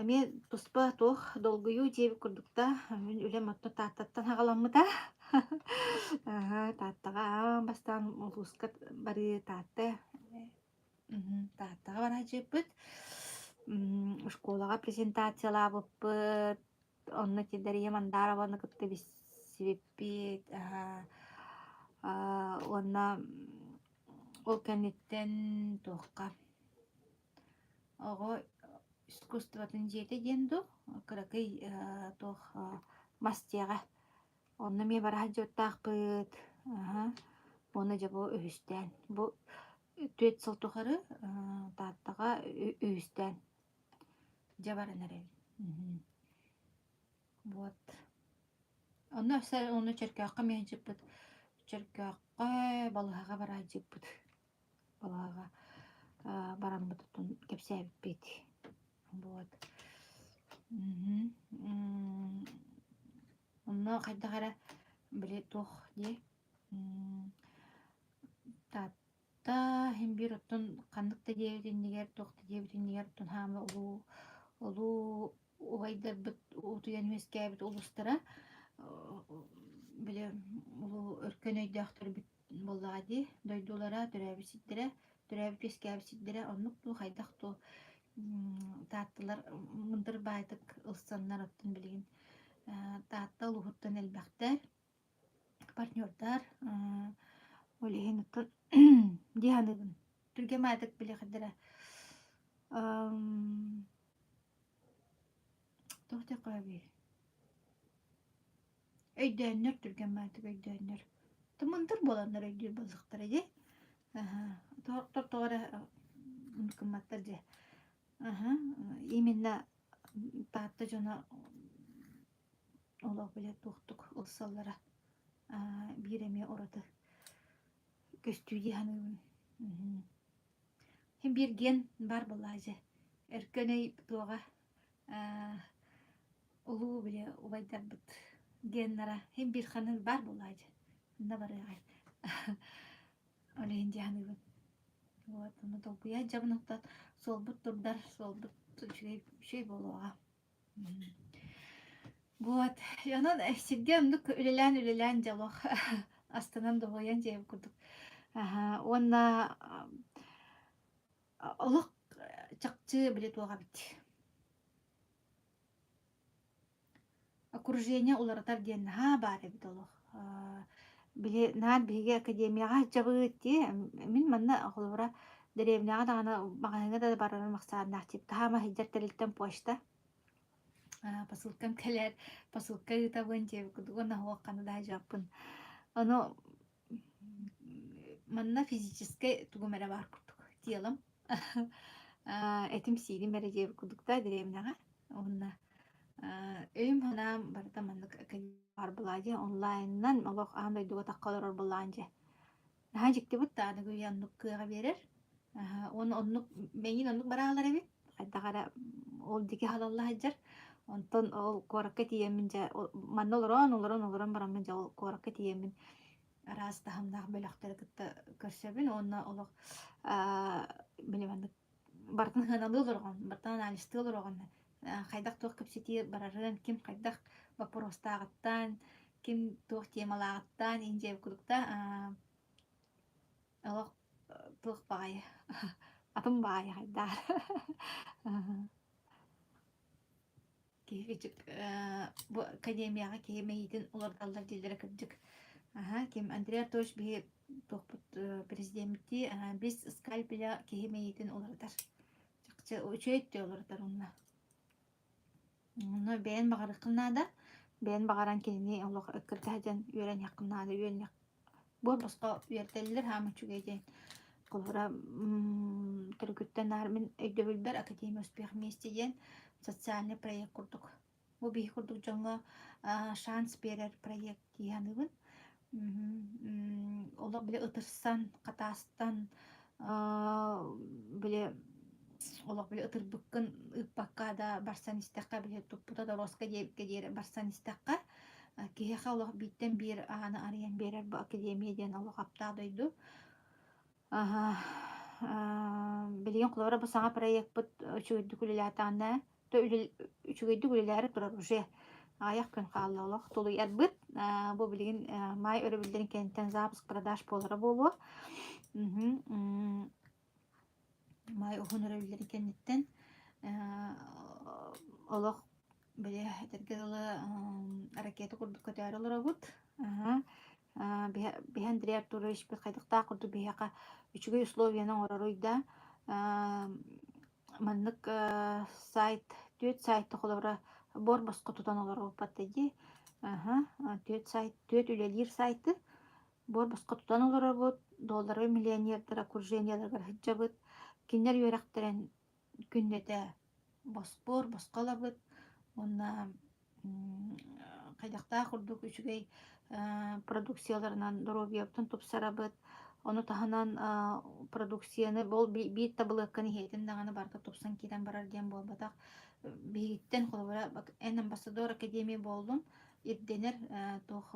эмиэ туспа туох долгуйуу диэбит курдук да, мин үлэм оттон Тааттаттан саҕаламмыта. Тааттаҕа аан бастаан улууска барыы Таатта Тааттаҕа бара сылдьыбыппыт. Школаҕа презентациялаабыппыт. Онно ити Дария Мандарованы кытта билсибиппит. Уонна ол кэнниттэн туохха оҕо искусствотын дьиэтэ диэн дуу, кыракый туох мас дьиэҕэ. Онно эмиэ бара сылдьыбыттаахпыт. Уонна дьэ бу үһүстээн, бу түөрт сыл тухары Тааттаҕа үһүстээн дьэ баран эрэбин. Вот. Онно өссө онно Чөркөөххө эмиэ сылдьыппыт. Чөркөөххө балыыһаҕа бара сылдьыппыт. Балыыһаҕа бараммыт оттон кэпсээбиппит. Вот. Онно хайдах эрэ били туох дии Таатта иһин биир оттон ханнык да диэбит иннигэр, туох да диэбит иннигэр оттон хаама улуу улуу убайдарбыт утуйан үөскээбит улуустара били улуу өркөн өйдөөхтөрбүт буоллаҕа дии дойдулара, төрөөбүт сирдэрэ, төрөөбүт үөскээбит сирдэрэ оннук дуу, хайдах дуу Таатталар мындыр баайдык ылсаннар оттон билигин Таатта улууһуттан элбэхтэр партнердар ол иһин оттон дии саныыбын түргэн баайдык билиэхэрдэрэ туох диэххэ эбий өйдөөннөр түргэн баайдык өйдөөннөр мындыр буоланнар өйдүүр буоллахтара дии тоҕо тоҕо эрэ гымматтар дии именно Таатта дьоно олох бile туохтук ылсаллара биир эмиэ ураты көстүү дии саныыбын. Син биир ген баар буоллаҕа дьэ. Өркөн өй туоҕа улуу били убайдарбыт геннара син биир ханан баар буоллаҕа дьэ. Онно барыаҕай. Ол иһин дии саныыбын. Вот, ону долгуйа дьабын оттон суолбут турдар, суолбут үчүгэй үчүгэй буолуоҕа. Вот, онон сиргэ оннук үлэлээн-үлэлээн дьэ олох астынан дуоһуйан дьиэм курдук. Аһа, уонна олох чахчы били туох эбит Окружение уларытар диэн наһаа баар эбит олох. Били наар биһиги академияҕа сылдьабыт дии. Мин манна холобура дэриэбинэҕэ даҕаны маҕаһыыҥҥа да барарым ахсааннаах тип таһаама сылдьар тэрилтэм почта. Посылкам кэлэр, посылка ыытабын диэбит курдук уонна суох ханна да сылдьыбаппын. Ону манна физическэй тугум эрэ баар курдук телом. Этим-сииним эрэ диэбит курдук да дэриэбинэҕэ. Уонна өйүм-санаам барыта маннык баар буолаа дии онлайнынан олох аан дойдуга тахха олорор буоллаҕын дьэ. Наһаа дьиктибит да аныгы үйэ оннук кыаҕы биэрэр. Уонна оннук мэйиин оннук бараалар эбит. Хайдах эрэ ол диэки халалла сылдьар. Онтон ол куоракка тиийэммин дьэ манна олорон олорон олорон бараммын дьэ ол куоракка тиийэммин араас таһымнаах бөлөхтөрү кытта көрсөбүн уонна олох били маннык барытын сыаналыы олороҕун, барытын анализтыы олороҕун, хайдах туох кэпсэтии барарын, ким хайдах боппуруостааҕыттан, ким туох темалааҕыттан индия курдукта олох туох баҕайы атын баҕайы хайдаар Киһи кырдьык бу академияҕа киһи мэйиитин олордоллор дииллэрэ кырдьык. Аһа, ким Андрей Артурович биһи туохпут президеммитии без скальпеля киһи мэйиитин уларытар. Чахчы үчүгэй өттү уларытар онно. Онно бэйэн баҕарыаххын наада. Бэйэн баҕаран кинини олох кырдьа сылдьан үөрэниэххин наада, үөрэниэх Буор босхо үөрэтэллэр хаама үчүгэй диэн. Холобура, төрүкүттэн наар мин өйдөбүлбэр Академия успех вместе диэн социальный проект курдук. Бу биһи курдук дьоҥҥо шанс биэрэр проект дии саныыбын. Олох били ытырсан, хатаастан, били олох били ытырбыккын ыыппакка да барсан истэххэ, били туппута доруоска диэбиккэ диэри барсан истэххэ, Киһиэхэ олох бииртэн биир ааны арыйан биэрэр бу академия диэн олох аптаах дойду. Билигин холобура бу саҥа проекпыт үчүгэйдик үлэлээтэҕинэ, үчүгэйдик үлэлээри турар уже аҕыйах күн хаалла олох тулуйарбыт. Бу билигин маай өрөбүллэрин кэнниттэн запуск продаж буолара буолуо. Маай уһун өрөбүллэрин кэнниттэн олох били этэргэ дылы ракета курдук көтөөрү олоробут. Биһи Андрей Артуровичпыт хайдахтаах курдук биһиэхэ үчүгэй условияны оҥороруй да маннык сайт түөрт сайты холобура буор босхо тутан олоруохпат дии. Түөрт сайт түөрт үлэлиир сайты. Буор босхо тутан олоробут, доллары миллионердар окружениеларыгар сылдьабыт, кинилэр үөрэхтэрин күннэтэ боспуор босхо ылабыт уонна хайдахтаах курдук үчүгэй продукцияларынан доруобуйабытын тупсарабыт. Ону таһынан продукцияны ол биир табылыакканы иһиэтин даҕаны барыта тупсан киирэн барар диэн буолбатах. Биһигиттэн холобура эн амбассадор академия буоллун ирдэнэр туох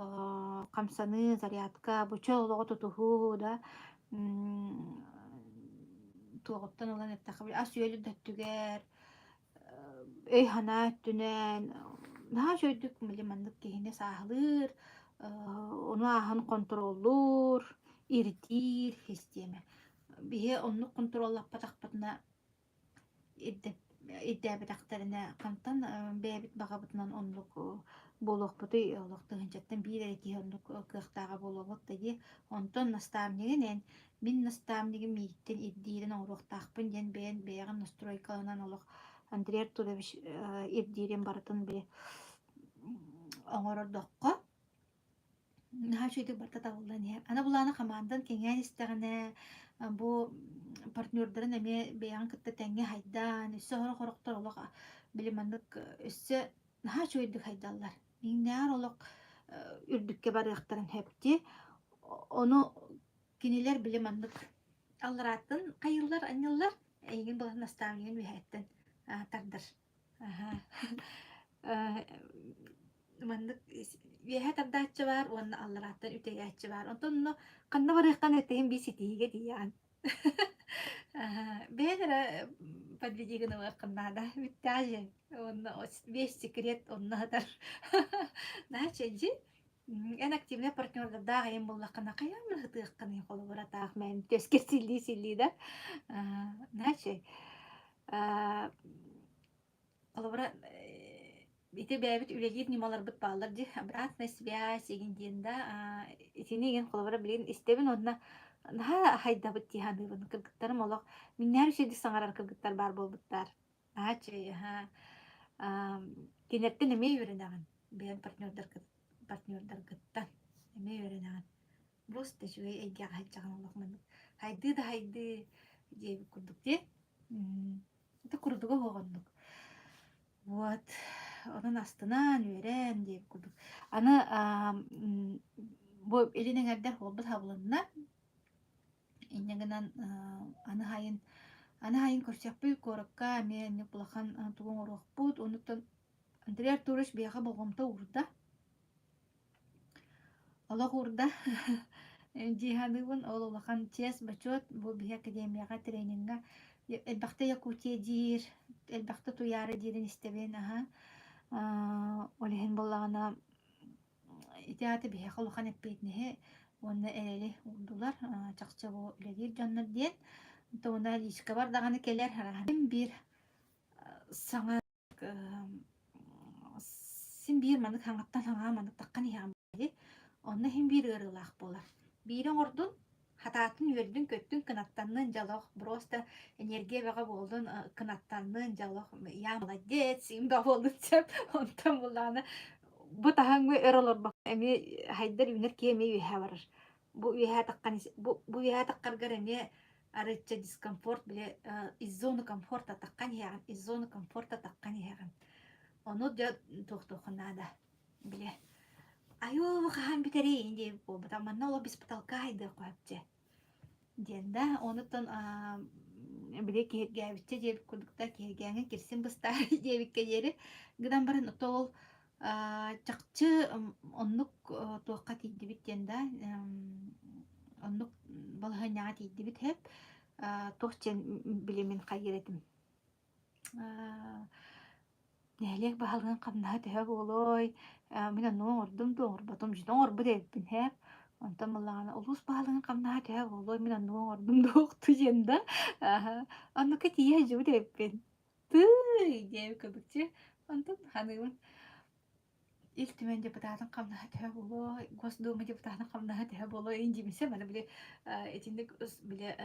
хамсаныы, зарядка, бу чөл олоҕу тутуһуу да туоҕуттан ылан эттэххэ ас-үөл да өттүгэр өй-санаа өттүнэн наһаа үчүгэйдик били маннык киһини сааһылыыр, ону ааһан хонтуруоллуур, ирдиир систиэмэ. Биһи оннук хонтуруоллаппатахпытына ирдээбэтэхтэринэ хантан бэйэбит баҕабытынан оннук буолуохпутуй олох тыһыынчаттан биир эрэ киһи оннук кыахтааҕа буолуобут да дии. Онтон наставнигын эн мин наставнигым миигиттэн ирдиирин оҥоруохтаахпын диэн бэйэн бэйэҕин настройкаланан олох Андрей Артурович ирдиирин барытын били оҥорордоххо наһаа үчүгэйдик барыта табыллан иһэр. Аны былаана хамаандан кэҥээн истэҕинэ бу партнердарын эмиэ бэйэҕин кытта тэҥҥэ хайдаан, өссө сорох-сорохтор олох били маннык өссө наһаа үчүгэйдик хайдаллар. Миҥнээҕэр олох үрдүккэ барыахтарын сөп дии. Ону кинилэр били маннык алларааттан хайыыллар, анньыллар, эйигин былаан наставнигын үөһээттэн тардар. Аһа. Маннык үөһэ тардааччы баар уонна алларааттан үтэйээччи баар. Онтон онно ханна барыаххын этиһин биир ситиһиигэ тиийэҕин. Бэйэн эрэ подведи гыныаххын наада. Бүттэҕэ дьэ. Уонна весь секрет онно сытар. Наһаа чэйдьи. Эн активнай партнердардаах айан буоллаххына хайаан да сытыаххыный холобура таах мээн түөскэ силлии-силлии да. Наһаа чэй. Холобура, ити бэйэбит үлэлиир ньымаларбыт бааллар дии, обратная связь игин диэн да, итини игин холобура билигин истэбин уонна наһаа хайдабыт дии саныыбын. Кыргыттарым олох миннээр үчүгэйдик саҥарар кыргыттар баар буолбуттар. Наһаа үчүгэй, аһаа. Кинилэртэн эмиэ үөрэнэҕин, бэйэҥ партнердаргыттан эмиэ үөрэнэҕин. Просто үчүгэй эйгэҕэ сылдьаҕын олох маннык хайдыы да хайдыы диэбит курдук дии. Это курдуга суох оннук. Вот. Онон астынан, үөрэн диэбит курдук. Аны бу илин эҥэрдэр буолбут хабылынна. Инньэ гынан аны хайын аны хайын көрсөхпүт куоракка эмиэ инник улахан тугу оҥоруохпут. Онуттан Андрей Артурович биһиэхэ болҕомто уурда. Олох уурда дии саныыбын. Ол улахан чиэс-бочуот бу биһи академияҕа тренингэ элбэхтэ Якутия диир, элбэхтэ Туйаара диирин истэбин аһа. Ол иһин буоллаҕына ити аата биһиэхэ улахан эппиэтинэһи уонна эрэли уурдулар. Чахчы бу үлэлиир дьоннор диэн. Онтон личкабар даҕаны кэлэр биир саҥа Син биир маннык хаҥаттан хаҥаа маннык таххан иһэҕин дии. Онно иһин биир ыарыылаах буолар. Биири оҥордун, хатаатын үөрдүн-көттүн, кынаттаннын дьэ олох просто энергия бөҕө буоллун, кынаттаннын дьэ олох я молодец, им бөҕө буоллун сөп. Онтон буллаҕына бу таһаҥҥа өр олорбокко эмиэ хайдар үүнэр киһи эмиэ үөһэ барар. Бу үөһэ таххан бу бу үөһэ таххаргар эмиэ арыычча дискомфорт били из зоны комфорта таххан иһэҕин из зоны комфорта таххан иһэҕин ону дьэ туохтуоххун наада били айуу хаһан бүтэрий диэбит буолбута манна олох без потолка хайдыах дьэ диэн да онуттан били киһиргээбиччэ диэбит курдук да киһиргээҥҥин кирсин быстаары диэбиккэ диэри гынан баран ол Чахчы оннук туохха тиийдибит диэн да, оннук балаһыанньаҕа тиийдибит һэп. Туох диэн били мин хайыыр этим. Нэһилиэк баһылыгын хамнаһа төһө буолуой? Мин оннук оҥордум дуу, оҥорботум дьиҥэ оҥорбут эбиппин һээп. Онтон буоллаҕына улуус баһылыгын хамнаһа төһө буолуой? Мин оннук оҥордум дуу, охту диэн да. Оннукка тиийэ сылдьыбыт эбиппин. Тыый диэбит курдук Онтон ханыыбын Ил Түмэн депутатын хамнаһа төһө буолуой, Госдума депутатын хамнаһа төһө буолуой индимисэ маны били итинник били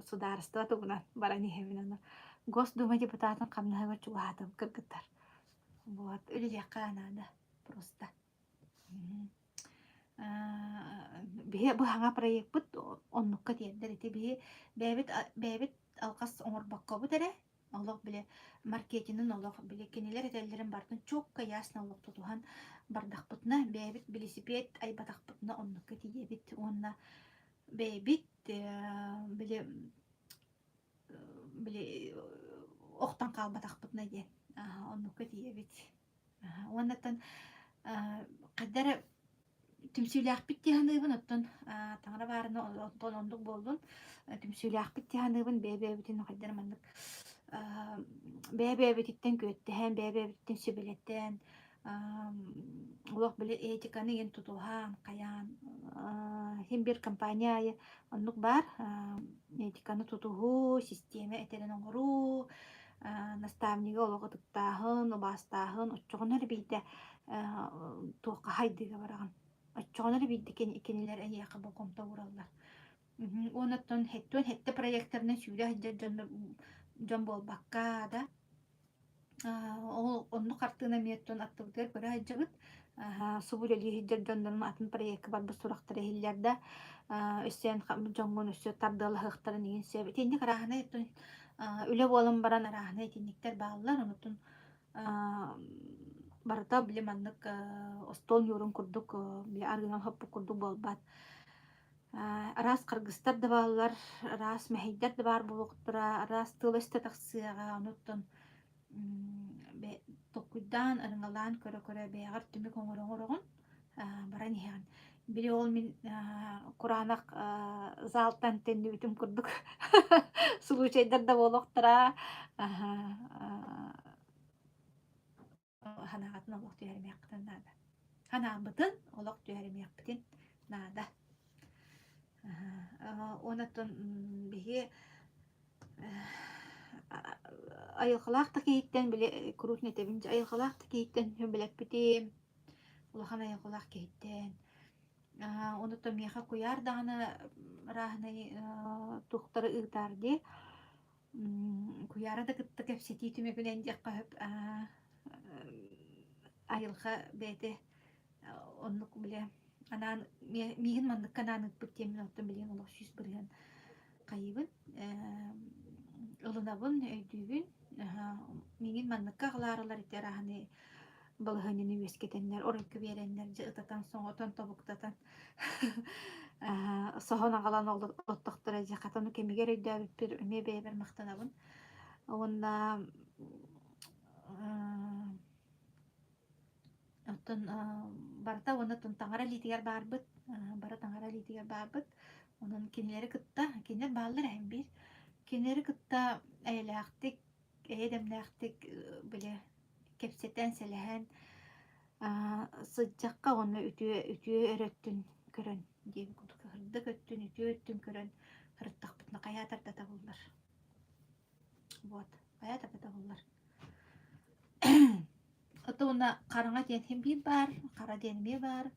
судаарыстыба тугунан баран иһэбин аны Госдума депутатын хамнаһыгар чугаһаатым кыргыттар. Вот үлэлиэххэ наада просто. Биһи бу саҥа проекпыт оннукка тиэрдэр ити биһи бэйэбит бэйэбит алҕас оҥорбоккобут эрэ олох били маркетинын олох били кинилэр этэллэрин барытын чуокка ясно олох тутуһан бардахпытына бэйэбит билисипиэт айбатахпытына оннукка тиийэбит уонна бэйэбит били били охтон хаалбатахпытына диэн оннукка тиийэбит. Уоннаттан хайда эрэ түмсүүлээхпит дии саныыбын, оттон таҥара баарына онтон оннук буоллун. Түмсүүлээхпит дии саныыбын, бэйэ-бэйэбитин хайда эрэ маннык бэйэ-бэйэбититтэн күөттэһэн, бэйэ-бэйэбититтэн сүбэлэтэн, олох били этиканы игин тутуһан, хайаан син биир компания аайы оннук баар этиканы тутуһуу, систиэмэ этэрин оҥоруу, наставнига олох ытыктааһын, убаастааһын, оччоҕуна эрэ биирдэ туохха хайдыыга бараҕын. Оччоҕуна эрэ биирдэ кинилэр эйиэхэ болҕомто уураллар. Уонна оттон хэттүөн хэттэ проектарынан сүүрэ сылдьар дьон дьон буолбакка да Ол оннук хартыына эмиэ оттон аттыбытыгар көрө сылдьабыт. Субу үлэлии сылдьар дьоннорум атын проекка барбыт сурахтара иһиллэр да, өссө эн дьоҥҥун өссө тардыалаһыахтарын иһин сөп. Итинник арааһынай оттон үлэ буолан баран арааһынай итинниктэр бааллар. Онутун барыта били маннык остуол ньуурун курдук били арыынан хоппут курдук буолбат. Араас харгыстар да бааллар, араас мэһэйдэр да баар буолуохтара, араас тыл-өс да тахсыаҕа, онуттан толкуйдаан, ырыҥалаан көрө-көрө бэйэҕэр түмүк оҥоро оҥороҕун, баран иһэҕин. Били ол мин кураанах залтан төннүбүтүм курдук случайдар да буолуохтара. Санааҕытын олох түһэримиэххитин наада. Санаабытын олох түһэримиэхпитин наада. Онон биһи айылҕалаах да киһиттэн били куруутун этэбин айылҕалаах да киһиттэн сөбүлэппитим улахан айылҕалаах киһиттэн онуттан миэхэ куйаар даҕаны арааһынай туохтары ыытаар дии Куйаара да кытта кэпсэтии түмүгүнэн диэххэ сөп айылҕа бэйэтэ оннук бile анаан миигин манныкка анаан ыыппыт диэммин оттон билигин олох 100% хайыыбын ылынабын өйдүүбүн миигин манныкка аҕалаарылар ити арааһыны балаһыанньаны үөскэтэннэр оройго биэрэннэр дьэ ытатан соҥотон тобуктатан соһон аҕалан оттохторо дьэ хата ону кэмигэр өйдөөбүппэр эмиэ бэйэбэр махтанабын уонна оттон барыта уонна таҥара илиитигэр баарбыт бары таҥара илиитигэр баарбыт онон кинилэри кытта кинилэр бааллар эһэм биир кинилэри кытта эйэлээхтик эйэ дэмнээхтик бile кэпсэтэн сэлэһэн сылдьахха уонна үтүө үтүө эрэ өттүн көрөн диэн курдук сырдык өттүн үтүө өттүн көрөн сырыттахпытына хайаатар да табыллар вот хайаатар да табыллар Ото уонна хараҥа диэн син биир баар, хара диэн эмиэ баар.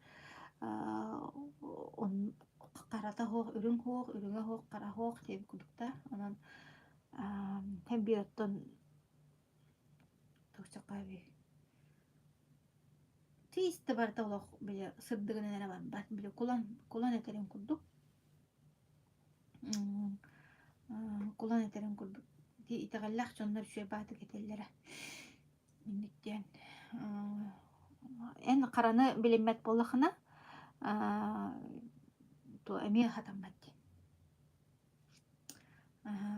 Харата суох, үрүҥ суох, үрүҥэ суох, хара суох диэн курдук да. Онон син биир оттон Тиис да барыта олох били сырдыгынан эрэ барбат, били кулан кулан этэрин курдук кулан этэрин курдук ити итэҕэллээх дьоннор үчүгэй баатык этэллэрэ инник диэн эн хараны билиммэт буоллахына то эмиэ хатаммат диэн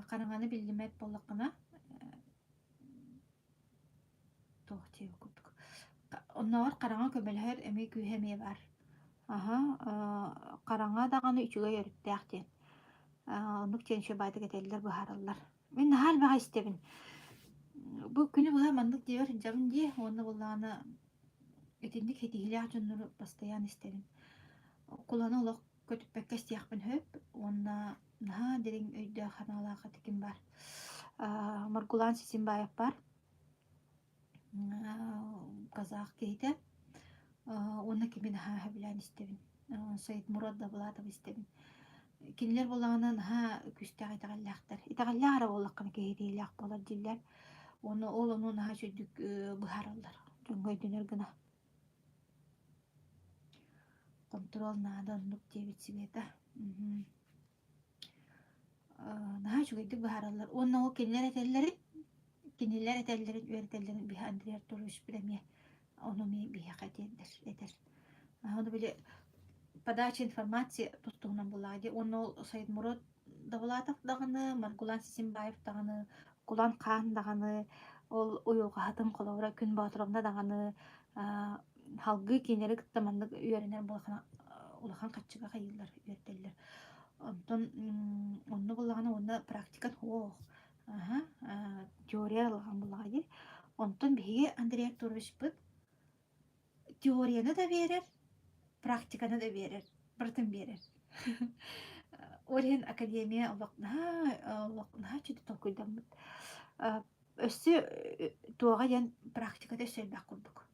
хараҥаны биллимэт буоллаххына Туох диэбит курдук. Оннооҕор хараҥа көмөлөһөр эмиэ күүһэ эмиэ баар. Аһа, хараҥа даҕаны үчүгэй өрүттээх диэн. Оннук диэн үчүгэй баайдык этэллэр, быһаараллар. Мин наһаа элбэҕи истэбин. Бу күнү быһа маннык диэбэр сылдьабын дии уонна буоллаҕына итинник ситиһиилээх дьоннору постоянно истэбин. Куланы олох көтүппэккэ истиэхпин сөп уонна наһаа дириҥ өйдөөх санаалаах этиким баар. Маргулан Сисимбаев баар. Казах киһитэ. Уонна кими наһаа сөбүлээн истэбин. Саид Мурат Давлатов истэбин. Кинилэр буоллаҕына наһаа күүстээх итэҕэллээхтэр. Итэҕэллээх эрэ буоллаххына киһитиилээх буолар дииллэр. Уонна ол ону наһаа үчүгдүк быһаараллар. Дьоҥҥо өйдөнөр гына. Хонтуруол наада оннук диэбит Света. Мм. Наһаа үчүгэйдик быһаараллар уонна ол кинилэр этэллэрин кинилэр этэллэрин үөрэтэллэрин биһи Андрей Артурович эмиэ ону эмиэ биһиэхэ этиэрдэр этэр. Ону били подача информации тус-туһунан буоллаҕа дии уонна ол Саидмурод Довлатов даҕаны, Маргулан Сисимбаев даҕаны, Кулан Хаан даҕаны, ол уйулҕаһытын холобура Күн Боотуровна даҕаны салгыы кинилэри кытта маннык үөрэнэр буоллаххына улахан хаччыга хайыыллар, үөрдэллэр. Онтон онно буоллаҕына уонна практика суох. Аһа, теория улахан буоллаҕа дии. Онтон биһиги Андрей Артуровичпыт Теорияны да биэрэр, практиканы да биэрэр, барытын биэрэр. Ол иһин академия олох наһаа олох наһаа үчүгэй толкуйдаммыт. Өссө туоҕа диэн практиката өссө элбэх курдук.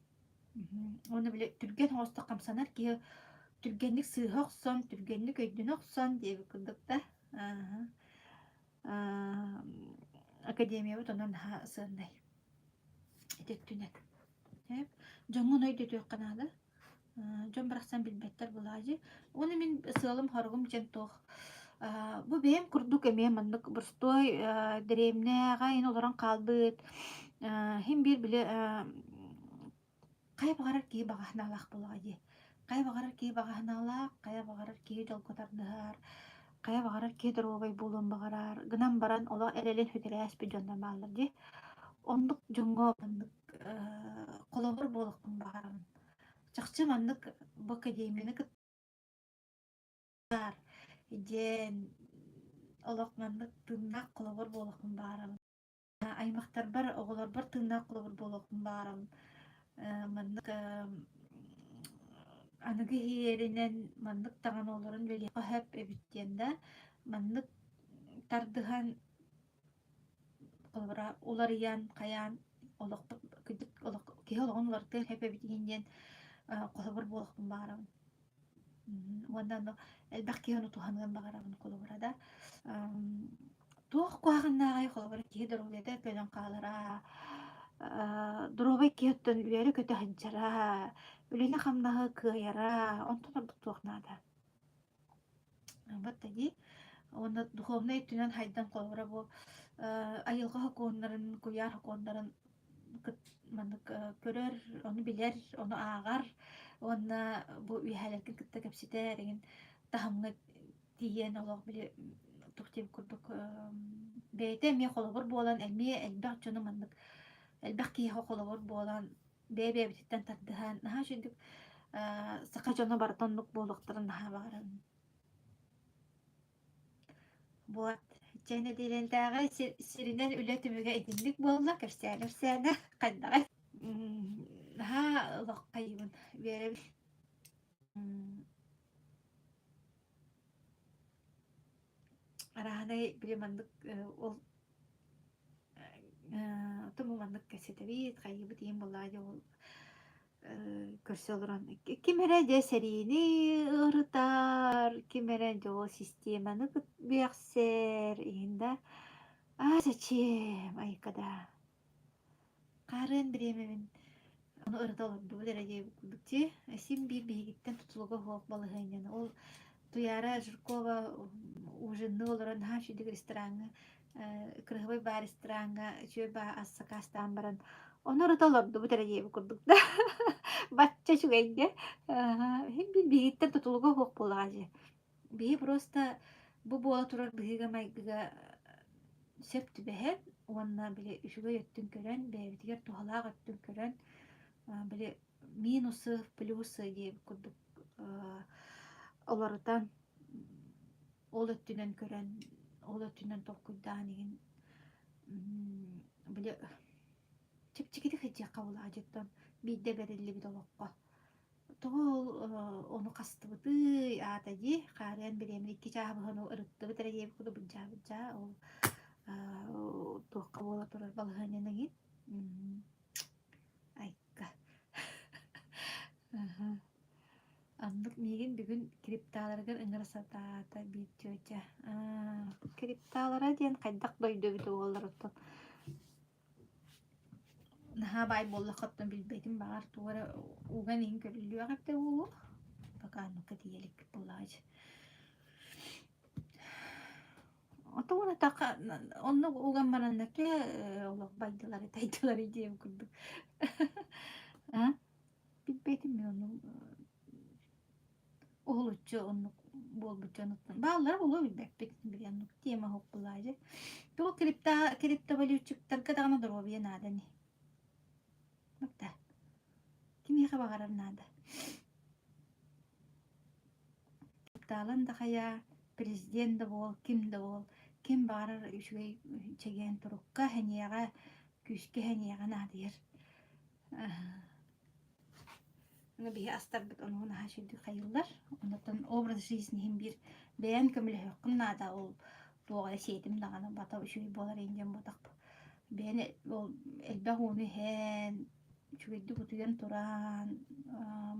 Уонна били түргэн оҕустук хамсанар киһи түргэнник сыыһа охсон, түргэнник өйдөнө охсон диэбит курдук да. Академиябыт онон наһаа сыаннай. Ити өттүнэн. Дьоҥҥун өйдөтүөххэ наада. Дьон барахсан билбэттэр былаадьы. Уонна мин сыалым-соругум диэн туох бу бэйэм курдук эмиэ маннык боростуой дэриэбинэҕэ иһин олорон хаалбыт иһин биир били хайа баҕарар киһи баҕа санаалаах буолаҕа дии. Хайа баҕарар киһи баҕа санаалаах, хайа баҕарар киһи дьолго тардыһар, хайа баҕарар киһи доруобай буолуон баҕарар. Гынан баран олох эрэлин сүтэрэ ааспыт дьоннор бааллар дии. Оннук дьоҥҥо маннык холобур буолуохпун баҕарабын. Чахчы маннык бу академияны кытта диэн олох маннык тыыннаах холобур буолуохпун баҕарабын. Аймахтарбар, оҕолорбор тыыннаах холобур буолуохпун баҕарабын. Маннык аныгы иһиэринэн маннык даҕаны олорон үлэлиэххэ сөп эбит диэн да, маннык тардыһан холобура уларыйан, хайаан олохпут кырдьык олох киһи олоҕун уларытыан сөп эбит иһин диэн холобур буолуохпун баҕарабын. Уонна ону элбэх киһи ону туһаныан баҕарабын холобура да. Туох куһаҕаннааҕый холобура киһи доруобуйата көнөн хаалара, доруобай киһи оттон үөрэ-көтө сылдьара, үлэни-хамнаһы кыайара, онтон ордук туох наада. Вот дии. Уонна духовнай өттүнэн хайдан холобура бу айылҕа сокуоннарын, куйаар сокуоннарын маннык көрөр, ону билэр, ону ааҕар уонна бу үөһээлэргин кытта кэпсэтэр эҥин таһымҥа тиийэн олох били туох диэбит курдук бэйэтэ эмиэ холобур буолан эмиэ элбэх дьону маннык элбэх киһиэхэ холобур буолан бэйэ-бэйэбититтэн тардыһан наһаа үчүгдүк саха дьоно барыта оннук буолуохтарын наһаа баҕарабын. Вот, чэ нэдиэлэтээҕи сиринэн үлэ түмүгэ итинник буолла, кэпсээнэ-кэпсээнэ хайдаҕый? Наһаа олоххайбын үөрэбин. Арааһынай били маннык ол оттон бу маннык кэпсэтэбит, хайыыбыт иһин буоллаҕа дии ол көрсө олорон ким эрэ дьэ сэриини ырытар, ким эрэ дьэ ол систиэмэни үөхсэр иһин да аа зачем айка да Хаарыан бириэмэбин ону ырыта олордубут эрэ диэбит курдук дии. Син биир биһигиттэн тутулуга суох балаһыанньаны. Ол Туйаара Жиркова ужинныы олорон наһаа үчүгэй рестораҥҥа кыраһыбай баар рестораҥҥа үчүгэй баа ас сакаастаан баран ону ырыта олордубут эрэ диэбит курдук да. Бачча үчүгэйгэ. Син биир биһигиттэн тутулуга суох буоллаҕа дии. Биһи просто бу буола турар быһыыга-майгыга сөп түбэһэн уонна били үчүгэй өттүн көрөн, бэйэбитигэр туһалаах өттүн көрөн, били минусы, плюсы диэбит курдук уларытан, ол өттүнэн көрөн, ол өттүнэн толкуйдаан иһин били чэпчэкитик сылдьыахха буоллаҕа дьиттэн биирдэ бэриллибит олоххо. Тоҕо ол ону хастыбытый аата дии, хаарыан бириэмэ икки чааһы быһа ону ырыттыбыт эрэ диэбит курдук былдьаабыт дьаа ол туохха буола турар балаһыанньаны иһин айка Оннук миигин бүгүн крипталарыгар ыҥыра сатаата биир тетя. Крипталара диэн хайдах дойду эбитэ буоллар оттон Наһаа баай буоллаххыттан билбэтим, баҕар тугу эрэ уган иһин көрүллүөх эбитэ буолуо. Пока оннукка тиийэ иликпит буоллаҕа Отугун атахха оннук уган бараннар төһө олох байдылар тайдылар диэм курдук. А? Билбэтим мин оннук уһулуччу оннук буолбут дьонуттан бааллара буолуо билбэппит били оннук тема оһох булаадьы. Туох крипто криптовалютчиктарга даҕаны доруобуйа наада ини. Бакта. Кимиэхэ баҕарар наада. Таптаалан да хайаа, президент да буол, ким да буол, ким баҕарар үчүгэй чэгиэн турукка, сэниэҕэ, күүскэ сэниэҕэ наадыйар. Аны биһи астарбыт онуһу наһаа үчүгэйдик хайыыллар. Онтон образ жизни иһин биир бэйэм көмөлөһүөххүн наада ол туох эрэ сиэтим даҕаны бата үчүгэй буолар ин диэн буотах. Бэйэни ол элбэх ууну иһэн, үчүгэйдик утуйан туран,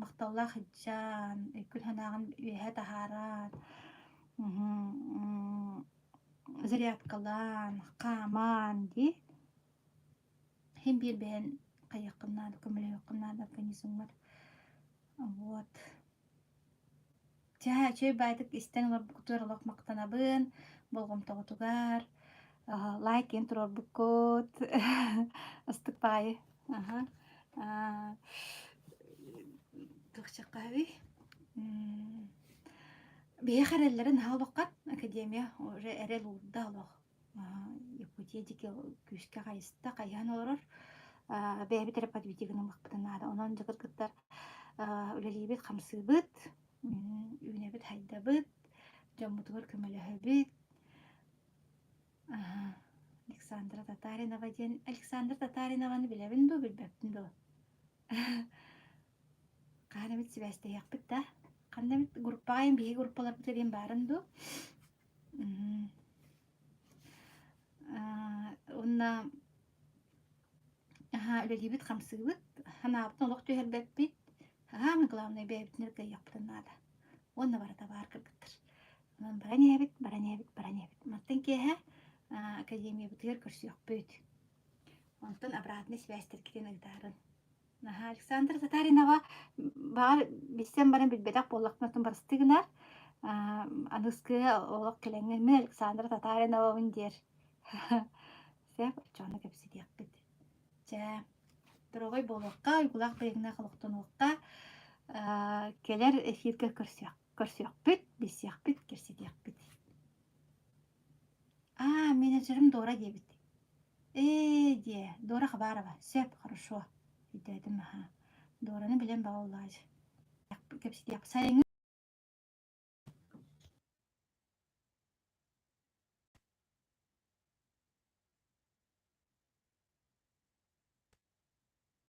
махталлаах сылдьан, өйгүн-санааҕын үөһэ таһааран, зарядкалаан, хааман дии. Иһин биир бэйэн хайыаххын наада, көмөлөһүөххүн наада организмҥар. Вот. Чэ, үчүгэй баайдык истэн олорбуккутугар олох махтанабын, болҕомтоҕутугар, лайк диэн туруорбуккут, астык баайы. Аха. Туохчаххаһый? Биһиэхэ эрэллэрин наһаа олоххат академия уже эрэл уурда олох. Якутия диэки күүскэ хайыста, хайыһан олорор. Бэйэбит эрэ подвиги гыныммыппытын наада. Онон дьэ кыргыттар үлэлиибит, хамсыыбыт, үүнэбит, хайдабыт, дьоммутугар көмөлөһөбүт. Александра Татаринова диэн Александра Татаринованы билэбин дуу, билбэппин дуу? Хаһан эмит сибээстэһиэхпит да? Ханна эмит группаҕа биһиги группаларбыт диэн баарын дуу? Уонна аһаа үлэлиибит-хамсыыбыт, санаабытын олох түһэрбэппит. Саамай главное бэйэбитин эрэ кыайыахпытын наада. Уонна барыта баар кыргыттар. Онон баран иһэбит, баран иһэбит, баран иһэбит. Мантан киэһэ академиябытыгар көрсүөхпүт. Онтон обратный связьтэргитин ыытаарын. Наһаа Александра Татаринова баҕар билсэн баран билбэтэх буоллахпына оттон барыстыы гынар. Аныгыскыга олох кэлэҥҥин мин Александра Татариновабын диэр. Сөп, оччоҕуна кэпсэтиэхпит. Чэ, доруобай буолуохха, уйгулаах быйаҥнаах олохтонуохха. Кэлэр эфиргэ көрсүөх, көрсүөхпүт, билсиэхпит, кэпсэтиэхпит. Аа, менеджерим Дора диэбит. Ээ, диэ, Дора Хабарова. Сөп, хорошо. Өйдөөтүм аһаа. Дораны билэн баҕаллааж. Кэпсэтиэх. Сайыҥҥы.